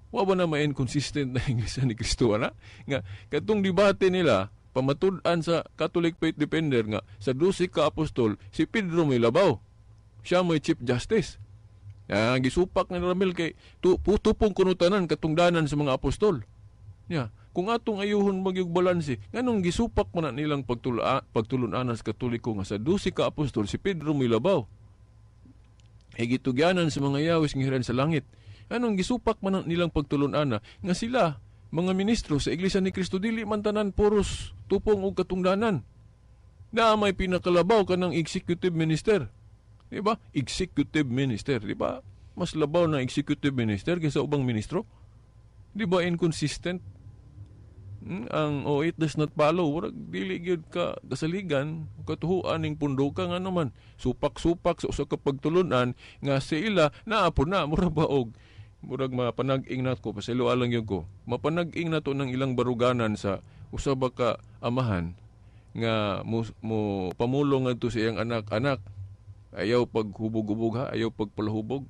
Wa ba na may inconsistent na Iglesia ni Kristo ana nga katong debate nila, pamatud-an sa Catholic Faith Defender nga sa 12 ka apostol si Pedro may labaw, siya may chief justice. Gisupak ni Ramil kay tupong kuno tanan katungdanan sa mga apostol. Ya, kung atong ayuhon magyug balanse, nganong gisupak man na nilang pagtulun-anan sa Katoliko nga sa 12 ka apostol si Pedro may labaw? E gitugyanan sa mga yawis ng sa langit. Anong gisupak man na nilang pagtulun-ana nga sila mga ministro sa Iglesia ni Cristo dili man tanan puros tupong og katungdanan? Na may pinakalabaw kanang executive minister. Di ba? Executive minister, di ba? Mas labaw na executive minister kaysa ubang ministro. Di ba inconsistent? Ang oh, it does not follow. Murag dili gyud ka kasaligan katuhuan ning punduka nga naman supak-supak sa usa ka pagtulunan nga sa ila naa po na mura ba og murag mapanag-ing nako, pasaylo lang gyud ko, mapanag-ing nato ng ilang baruganan sa usa ba ka amahan nga mo pamulong ngadto sa iyang anak, "Anak, ayaw paghubog-hubog ha, ayaw pagpalahubog."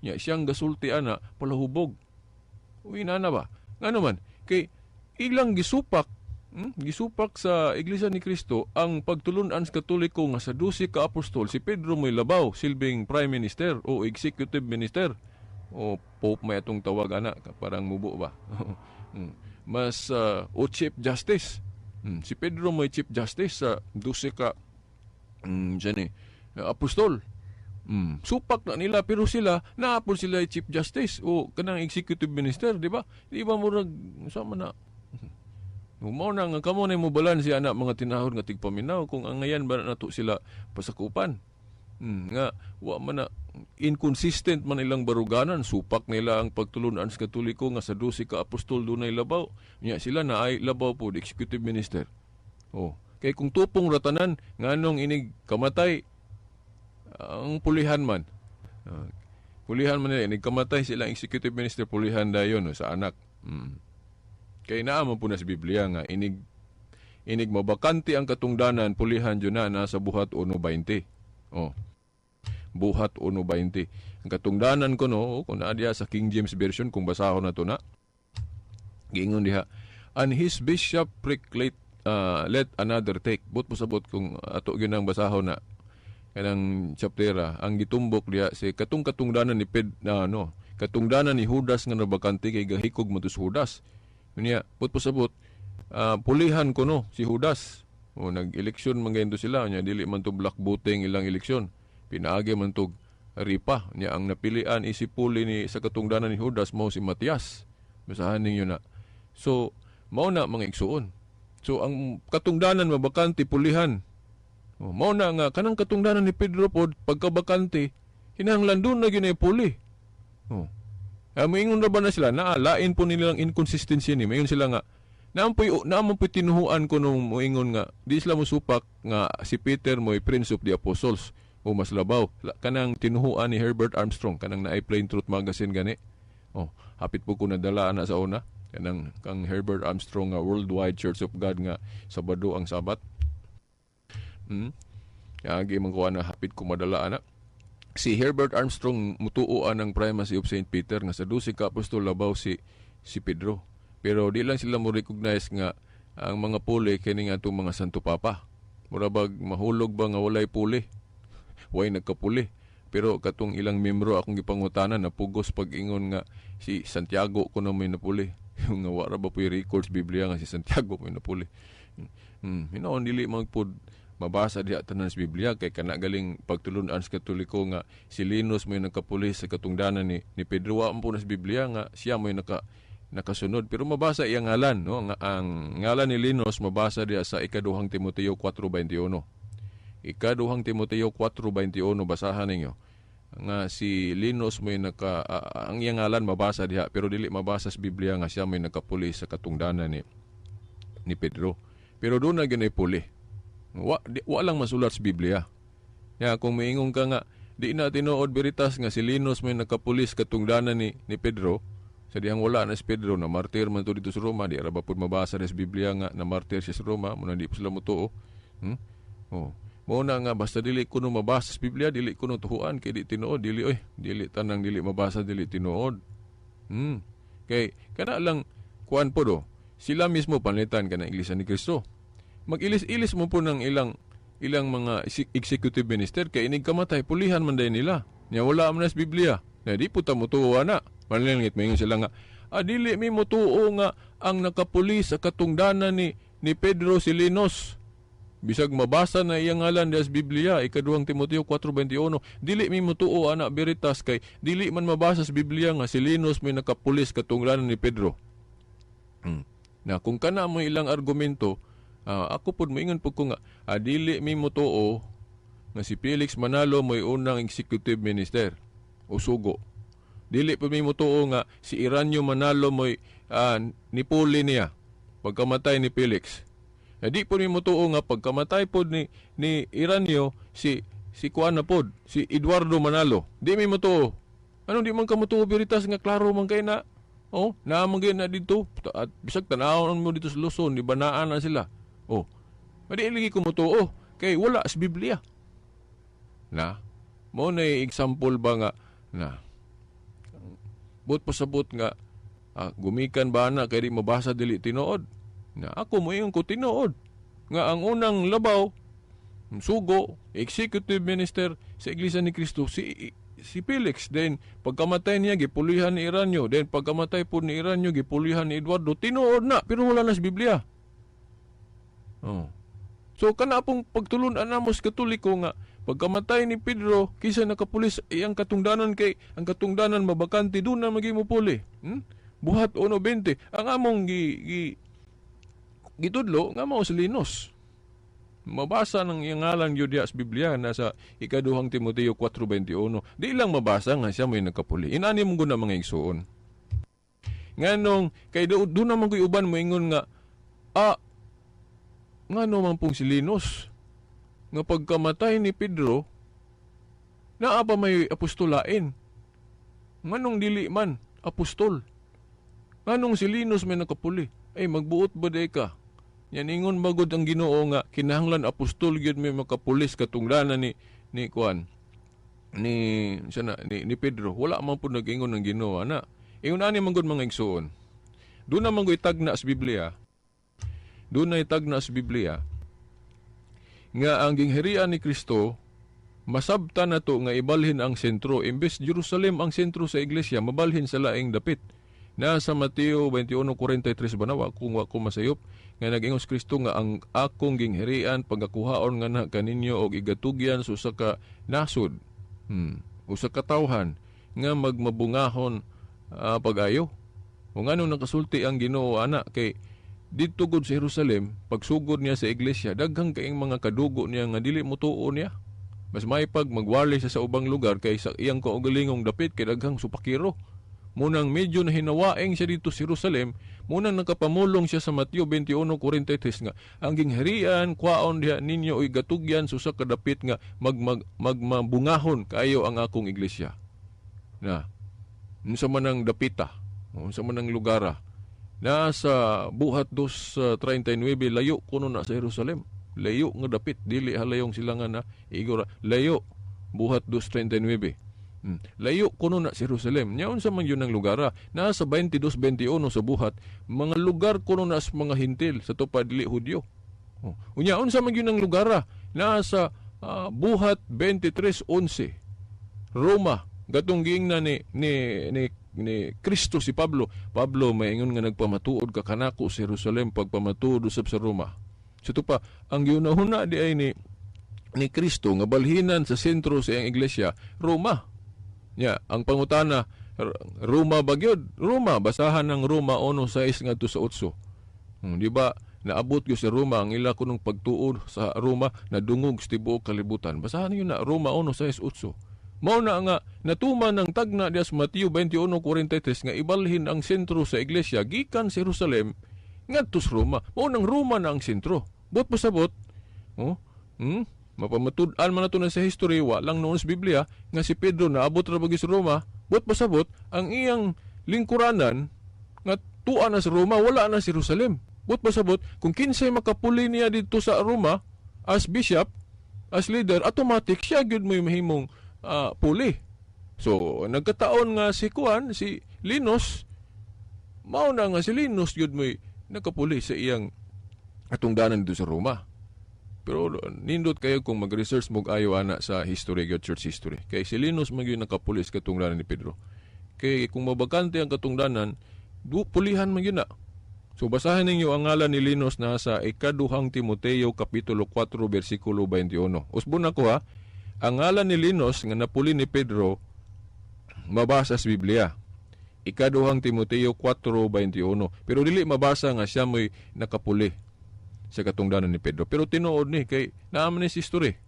Nya siyang gasulti ana, palahubog. Uy, nana ba? Ngano man kay ilang gisupak, gisupak sa Iglesia ni Cristo ang pagtulunan sa Katoliko nga sa 12 ka apostol si Pedro may labaw, silbing prime minister o executive minister o pope may atong tawag ana, parang mubo ba. Mas o chief justice. Si Pedro may chief justice sa 12 ka dyan eh, apostol. Supak na nila, pero sila naapol sila chief justice o kanang executive minister, di ba? Di ba murag sama na? Mao na nga kamo na mo balanse ana, mga tinahod nga tigpaminaw, kung angayan ba nato sila pasakupan. Nga wa man na inconsistent man ilang baruganan. Supak nila ang pagtulunan sa Katoliko nga sa 12 ka apostol dunay labaw. Nya sila na ay labaw po executive minister. Oh, kay kung tupong ratanan, nganong inig kamatay ang pulihan man? Pulihan man nila, nagkamatay silang executive minister, pulihan dayon, no, sa anak. Kay naa man po na sa Biblia nga inig inig mabakante ang katungdanan, pulihan jud na, nasa Buhat 1:20. Oh. Buhat 1:20. Ang katungdanan ko, no, kung naa diha sa King James Version, kung basahon na to na. Giingon diha, "And his bishopric let another take." But pasabot kung ato gyud ang basahon na kanang chaptera, ang gitumbok diha si katong katungdanan ni Ped na ano, katungdanan ni Judas nga nabakante kay gahikog mo to si Judas. Unya, but pasabot, pulihan ko no si Judas. O nag-eleksyon man gayon to sila, unya dili man to block voting ilang eleksyon. Pinaagi man to ripa. Nya ang napilian is puli ni sa katungdanan ni Judas mao si Matias. Basahan ninyo na. So, mao na, mga igsuon. So ang katungdanan mabakante, pulihan. O, mao na nga kanang katungdanan ni Pedro pod pagkabakante, kinahanglan duna na gyud puli. Oh. Moingon ra ba na sila na lain po nilang inconsistency ni? Moingon sila nga naampoy tinuhuan ko nung moingon nga di sila mosupak nga si Peter mo'y Prince of the Apostles o mas labaw. Kanang tinuhuan ni Herbert Armstrong, kanang naay Plain Truth magazine gani. Oh, hapit po ko nadala na sa una, kanang kang Herbert Armstrong nga Worldwide Church of God nga Sabado ang Sabat. Agi man ko na hapit ko madala ana. Si Herbert Armstrong mutuo ang primacy of Saint Peter, nga sa 12 ka apostol labaw si Pedro. Pero di lang sila mo recognize nga ang mga puli kini nga atong mga Santo Papa. Mura bag mahulog ba nga walay puli? Way nagkapuli. Pero katong ilang membro akong gipangutanan, napugos pag-ingon nga si Santiago kuno may napuli. Yung nga wa ra ba po'y records Biblia nga si Santiago may napuli. Hinoon dili man pud mabasa diha tanan sa Biblia kay kana galing pagtulun-an sa Katoliko nga si Linus may nagkapuli sa katungdanan ni Pedro, wa man po na sa Biblia nga siya may nakasunod, pero mabasa iyang ngalan, no, nga ang ngalan ni Linus mabasa diha sa Ikaduhang Timoteo 4:21. Ikaduhang Timoteo 4:21, basahan ninyo nga si Linus may naka ang iyang ngalan mabasa diha, pero dili mabasa sa Biblia nga siya may nakapuli sa katungdanan ni Pedro, pero duna na gyud puli. Wa lang masulat sa Biblia. Ya, kung miingon ka nga di na tinuod, Veritas, nga si Linus may nakapulis katungdanan ni Pedro, sa dihang wala na si Pedro, na martir man to dito sa Roma, di ra ba pud mabasa sa Biblia nga na martir siya sa Roma? Muna di pa sila motuo. Oh. Mao na nga basta dili kuno mabasa sa Biblia, dili kuno tuhuan kay di tinuod, dili oy, dili tanang dili mabasa dili tinuod. Kay kana lang kuan po do. Sila mismo panlitan ka ng Iglesia ni Cristo. Mag-ilis-ilis mo po ng ilang ilang mga executive minister kay inig kamatay, pulihan man dayon nila. Nya wala man na sa Biblia. Na di po ta motuo na. Manlingit moingon sila nga dili mi motuo nga ang nakapuli sa katungdanan ni Pedro si Linus. Bisag mabasa na iyang ngalan sa Biblia, Ikaduhang Timoteo 4:21, dili mi motuo ana, Veritas, kay dili man mabasa sa Biblia nga si Linus may nakapulis katungdanan ni Pedro. Na kung kana mo ilang argumento, ako pud moingon pud ko nga dili mi motuo nga si Felix Manalo mo'y unang executive minister o sugo. Dili pud mi motuo nga si Iranyo Manalo mo'y nipuli niya pagkamatay ni Felix. Di po mi motuo nga pagkamatay pod ni Iranyo, si kuan na pod, si Eduardo Manalo. Di mi motuo. Anong di man ka motuo, Veritas, nga klaro man kay na? Oh, naa man gyud na dito. At bisag tanawon mo dito sa Luzon, di ba naa na sila? Oh. Madi lagi ko motuo kay wala sa Biblia. Na mo na example ba nga na but pasabot nga gumikan ba na kay di mabasa dili tinuod? Na ako moingon ko tinuod nga ang unang labaw sugo, executive minister sa Iglesia ni Cristo, si Felix. Then pagkamatay niya, gipulihan ni Iranyo. Then pagkamatay po ni Iranyo, gipulihan ni Eduardo. Tinuod na, pero wala na sa Biblia. Oh. So kana pong pagtulun-an namo sa Katoliko nga pagkamatay ni Pedro, kinsa nakapulis iyang katungdanan, kay ang katungdanan mabakante, duna na maging mupuli. Buhat 1:20. Ang among gi, gi gitudlo nga mao si Linus. Mabasa ng iyang ngalan gyud diha sa Biblia, nasa Ikaduhang Timoteo 4:21. Di lang mabasa nga siya may nagkapuli. Inani mong guna, mga igsuon. Nganong kay do naman ko'y uban moingon nga ngano man pong si Linus nga pagkamatay ni Pedro naa pa may apostolain? Nganong dili man apostol? Nganong si Linus may nakapuli? Ay, magbuot ba day ka? Yan ingon magod ang Ginoo nga kinahanglan apostol gyud may makapulis katungdanan ni kuan ni sana ni Pedro. Wala man pud nag-ingon ng Ginoo ana. Ingon ani man gud, mga igsuon. Doon na man gud tagna sa Biblia. Doon na tagna sa Biblia nga ang gingharian ni Kristo masabta na to nga ibalhin ang sentro. Imbes Jerusalem ang sentro sa iglesia, mabalhin sa laing dapit. Na sa Mateo 21:43 ba na, wa kung wa ko masayop, nga nag-ingon si Kristo nga ang akong gingharian pagakuhaon nga na kaninyo og igatugyan sa usa ka nasod, usa ka tawhan nga magmabungahon pag-ayo. Kung ano nakasulti ang Ginoo ana, kay didto gud sa Jerusalem, pagsugod niya sa iglesia, daghang kaing mga kadugo niya nga dili motuo niya. Mas maypag magwali siya sa ubang lugar kay sa iyang kaugalingong dapit kay daghang supakiro. Munang medyo na hinawaeng siya dito sa Jerusalem, munang nakapamulong siya sa Mateo 21:43 nga ang gingharian kwaon diha ninyo oy gatugyan sa usa ka dapit nga magmabungahon kaayo ang akong iglesia. Na unsa man ang dapita, unsa man ang lugara? Nasa Buhat 2:39, layo kuno na sa Jerusalem. Layo nga dapit, dili halayong sila nga na igora. Layo, Buhat 2:39. Layo kuno na sa Jerusalem. Nya unsa man yun ang lugar? Nasa 22:21 sa Buhat, mga lugar kuno na sa mga Hentil sa tupad dili Hudyo. Oh. Unya unsa man yun ang lugar? Nasa Buhat 23:11. Roma, gatong giingnan ni Kristo si Pablo. "Pablo, maingon nga nagpamatuod ka kanako sa Jerusalem, pagpamatuod usab sa Roma." So ito pa, ang giunahuna di ay ni Kristo nga balhinan sa sentro sa iyang iglesia, Roma. Nya, ang pangutana, Roma ba gyud? Roma, basahan ng Roma 1:6 ngadto sa 8. Di ba? Naabot gyud sa Roma ang ila kunong pagtuo sa Roma, nadungog sa tibuok kalibutan. Basahan niyo na Roma 1:6 8. Mao na nga natuman ang tagna diya sa Mateo 21:43 nga ibalhin ang sentro sa iglesia gikan sa Jerusalem ngadto sa Roma. Mao nang Roma na ang sentro. Buot pasabot, oh, Mapamatud-an man nato na sa history, wa lang noon sa Biblia, nga si Pedro naabot ra ba sa Roma. Buot pasabot, ang iyang lingkuranan nga tua na sa Roma, wala na sa Jerusalem. Buot pasabot, kung kinsay makapuli niya dito sa Roma as bishop, as leader, automatic siya gyud mo mahimong puli. So, nagkataon nga si Kuan, si Linus, mao na nga si Linus gyud mo'y nakapuli sa iyang atungdanan dito sa Roma. Pero nindot kayo kung mag-research mo ayo ana sa history gyud, church history. Kay si Linus man gyud nakapulis katungdanan ni Pedro. Kay kung mabakante ang katungdanan, du pulihan man gyud na. So basahin ninyo ang ngalan ni Linus na sa Ikaduhang Timoteo kapitulo 4 bersikulo 21. Usbon ako ha. Ang ngalan ni Linus nga napuli ni Pedro mabasa sa Biblia. Ikaduhang Timoteo 4:21. Pero dili mabasa nga siya mo'y nakapuli sa katungdanan ni Pedro. Pero tinuod ni kay naaman ni si history.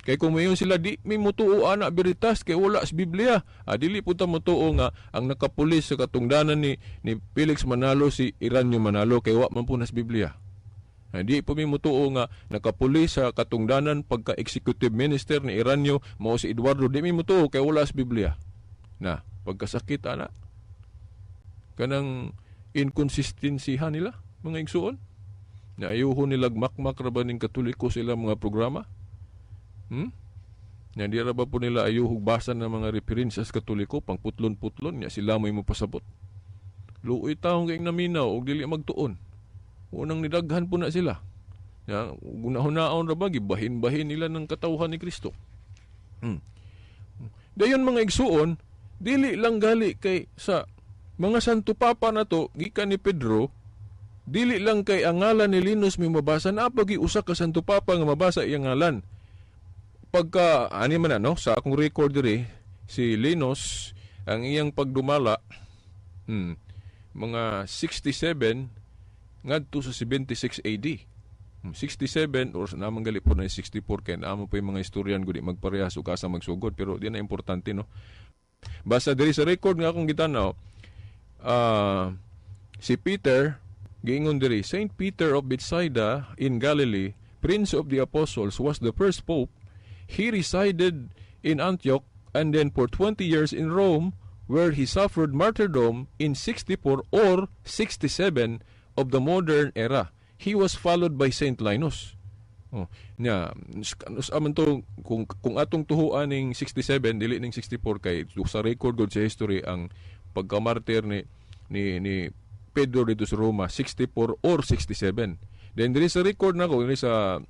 Kay kung mayon sila di may mutuo ana beritas kay wala sa Biblia. Ah, dili po ta mutuo nga ang nakapulis sa katungdanan ni Felix Manalo si Iranyo Manalo kay wa man po na sa Biblia. Ah, di po mi mutuo nga nakapulis sa katungdanan pagka executive minister ni Iranyo mao si Eduardo. Di mi mutuo kay wala sa Biblia. Na pagkasakit ana kanang inconsistency nila, mga igsuon. Na ayuho nila makmak ra ba ning Katoliko sila mga programa? Na di ra ba po nila ayuhog basa ng mga referensyas Katoliko pang putlon-putlon nya sila mo'y mopasabot. Luoy taong kayong naminaw og dili magtuon. Unang nidaghan po na sila. Ya, gunahon-naon ra ba gibahin-bahin nila ng katawhan ni Kristo. Dayon, mga igsuon, dili lang gali kay sa mga Santo Papa na to gikan ni Pedro, dili lang kay ang ngalan ni Linus may mabasa na pagi usa ka Santo Papa nga mabasa iyang ngalan. Pagka ani man ano sa akong record diri, si Linus ang iyang pagdumala mga 67 ngadto sa 76 AD. 67 or naman gali po na 64 kay naamo pa yung mga istoryan gud magparehas ug asa magsugod, pero di na importante, no. Basta diri sa record nga akong gitanaw, si Peter, giingon diri, Saint Peter of Bethsaida in Galilee, Prince of the Apostles, was the first pope. He resided in Antioch. and then for 20 years in Rome, where he suffered martyrdom in 64 or 67 of the modern era. He was followed by Saint Linus. Oh, nya aman to kung atong tuhuan ning 67, dili ning 64, kay sa record gud sa history ang pagkamartir ni Pedro dito sa Roma 64 or 67. Then diri sa record nako, diri sa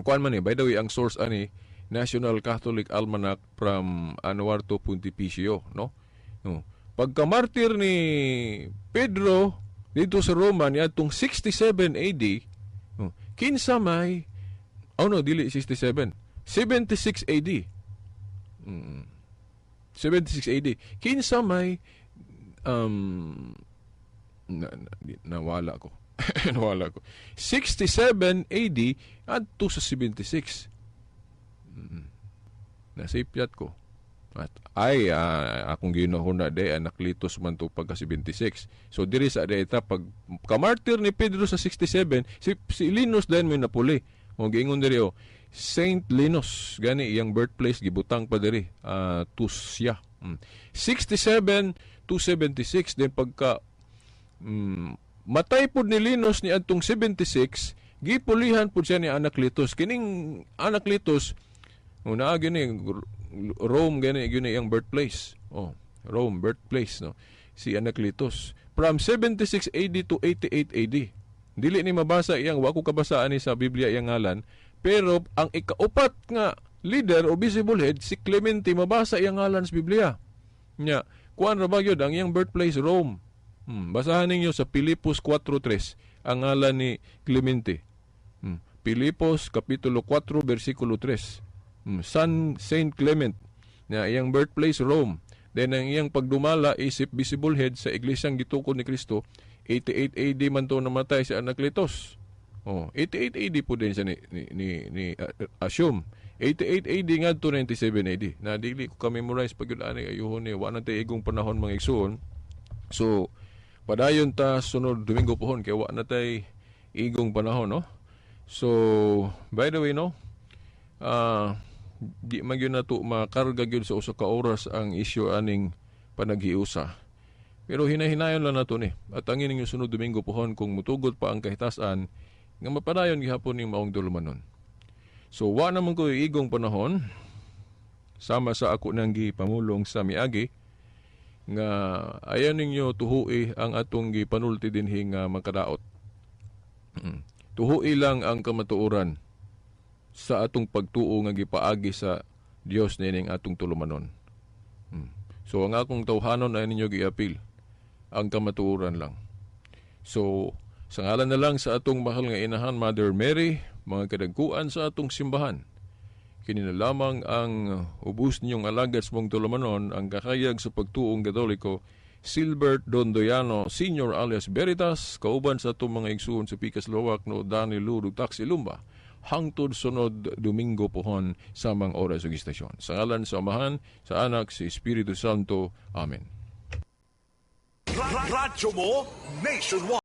kuan man ni, by the way, ang source ani National Catholic Almanac from Anuarto Pontificio, no? No. Pagkamartir ni Pedro dito sa Roma niadtong 67 AD, oh, kinsa may, oh no, dili 67, 76 AD. 76 AD. Kinsa may na, na, nawala ko. Nawala ko. 67 AD adto sa 76. Nasipyat ko. At ay akong ginahuna de Anacletus man to pagka 76. So diri sa data, pag kamartir ni Pedro sa 67, si Linus din may napuli. O giingon diri, oh, Saint Linus gani iyang birthplace gibutang pa diri, Tusya. 67 to 76. Then pagka matay pod ni Linus ni adtong 76, gipulihan pod siya ni Anacletus. Kining Anacletus, oh, naa gini Rome gani gyud iyang birthplace. Oh, Rome birthplace, no. Si Anacletus from 76 AD to 88 AD. Dili ni mabasa iyang, wa ko kabasa ani sa Biblia iyang ngalan, pero ang ikaupat nga leader o visible head, si Clemente, mabasa iyang ngalan sa Biblia. Nya, kuan ra ba gyud ang iyang birthplace, Rome. Basahan ninyo sa Pilipos 4:3 ang ngalan ni Clemente. Pilipos kapitulo 4 bersikulo 3. San Saint Clement na iyang birthplace Rome. Then ang iyang pagdumala isip visible head sa iglesyang gitukod ni Kristo, 88 AD man to namatay si Anacletus. Oh, 88 AD po din siya ni assume. 88 AD ngadto 97 AD. Na dili ko ka-memorize pag yun ani, ayuhon ni wa na tay igong panahon, mga igsuon. So padayon ta sunod Domingo pohon kay wa na tay igong panahon, no. So by the way, no, di man gyud nato makarga gyud sa usa ka oras ang isyu aning panaghiusa. Pero hinahinayon lang nato ni. At ang ining sunod Domingo pohon, kung mutugot pa ang kahitasan nga mapadayon gihapon ning maong dulumanon. So wa naman ko igong panahon, sama sa ako nang gipamulong sa miagi nga ayan ninyo tuhui ang atong gipanulti dinhi nga makadaot. Tuhui lang ang kamatuoran sa atong pagtuo nga gipaagi sa Dios nining atong tulumanon. So ang akong tawhanon ay ninyo giapil ang kamatuoran lang. So sa ngalan na lang sa atong mahal nga inahan, Mother Mary, mga kadagkuan sa atong simbahan, kini na lamang ang ubos ninyong alagad sa mong tulumanon, ang kakayag sa pagtuong Katoliko, Silbert Dondoyano Senior alias Veritas, kauban sa atong mga igsuon sa Pikas Lowak, no, Dani Luro Taxi Lumba, hangtod sunod Domingo pohon samang oras ug istasyon. Sa ngalan sa Amahan, sa Anak, sa Espiritu Santo. Amen. Radyo mo, nationwide.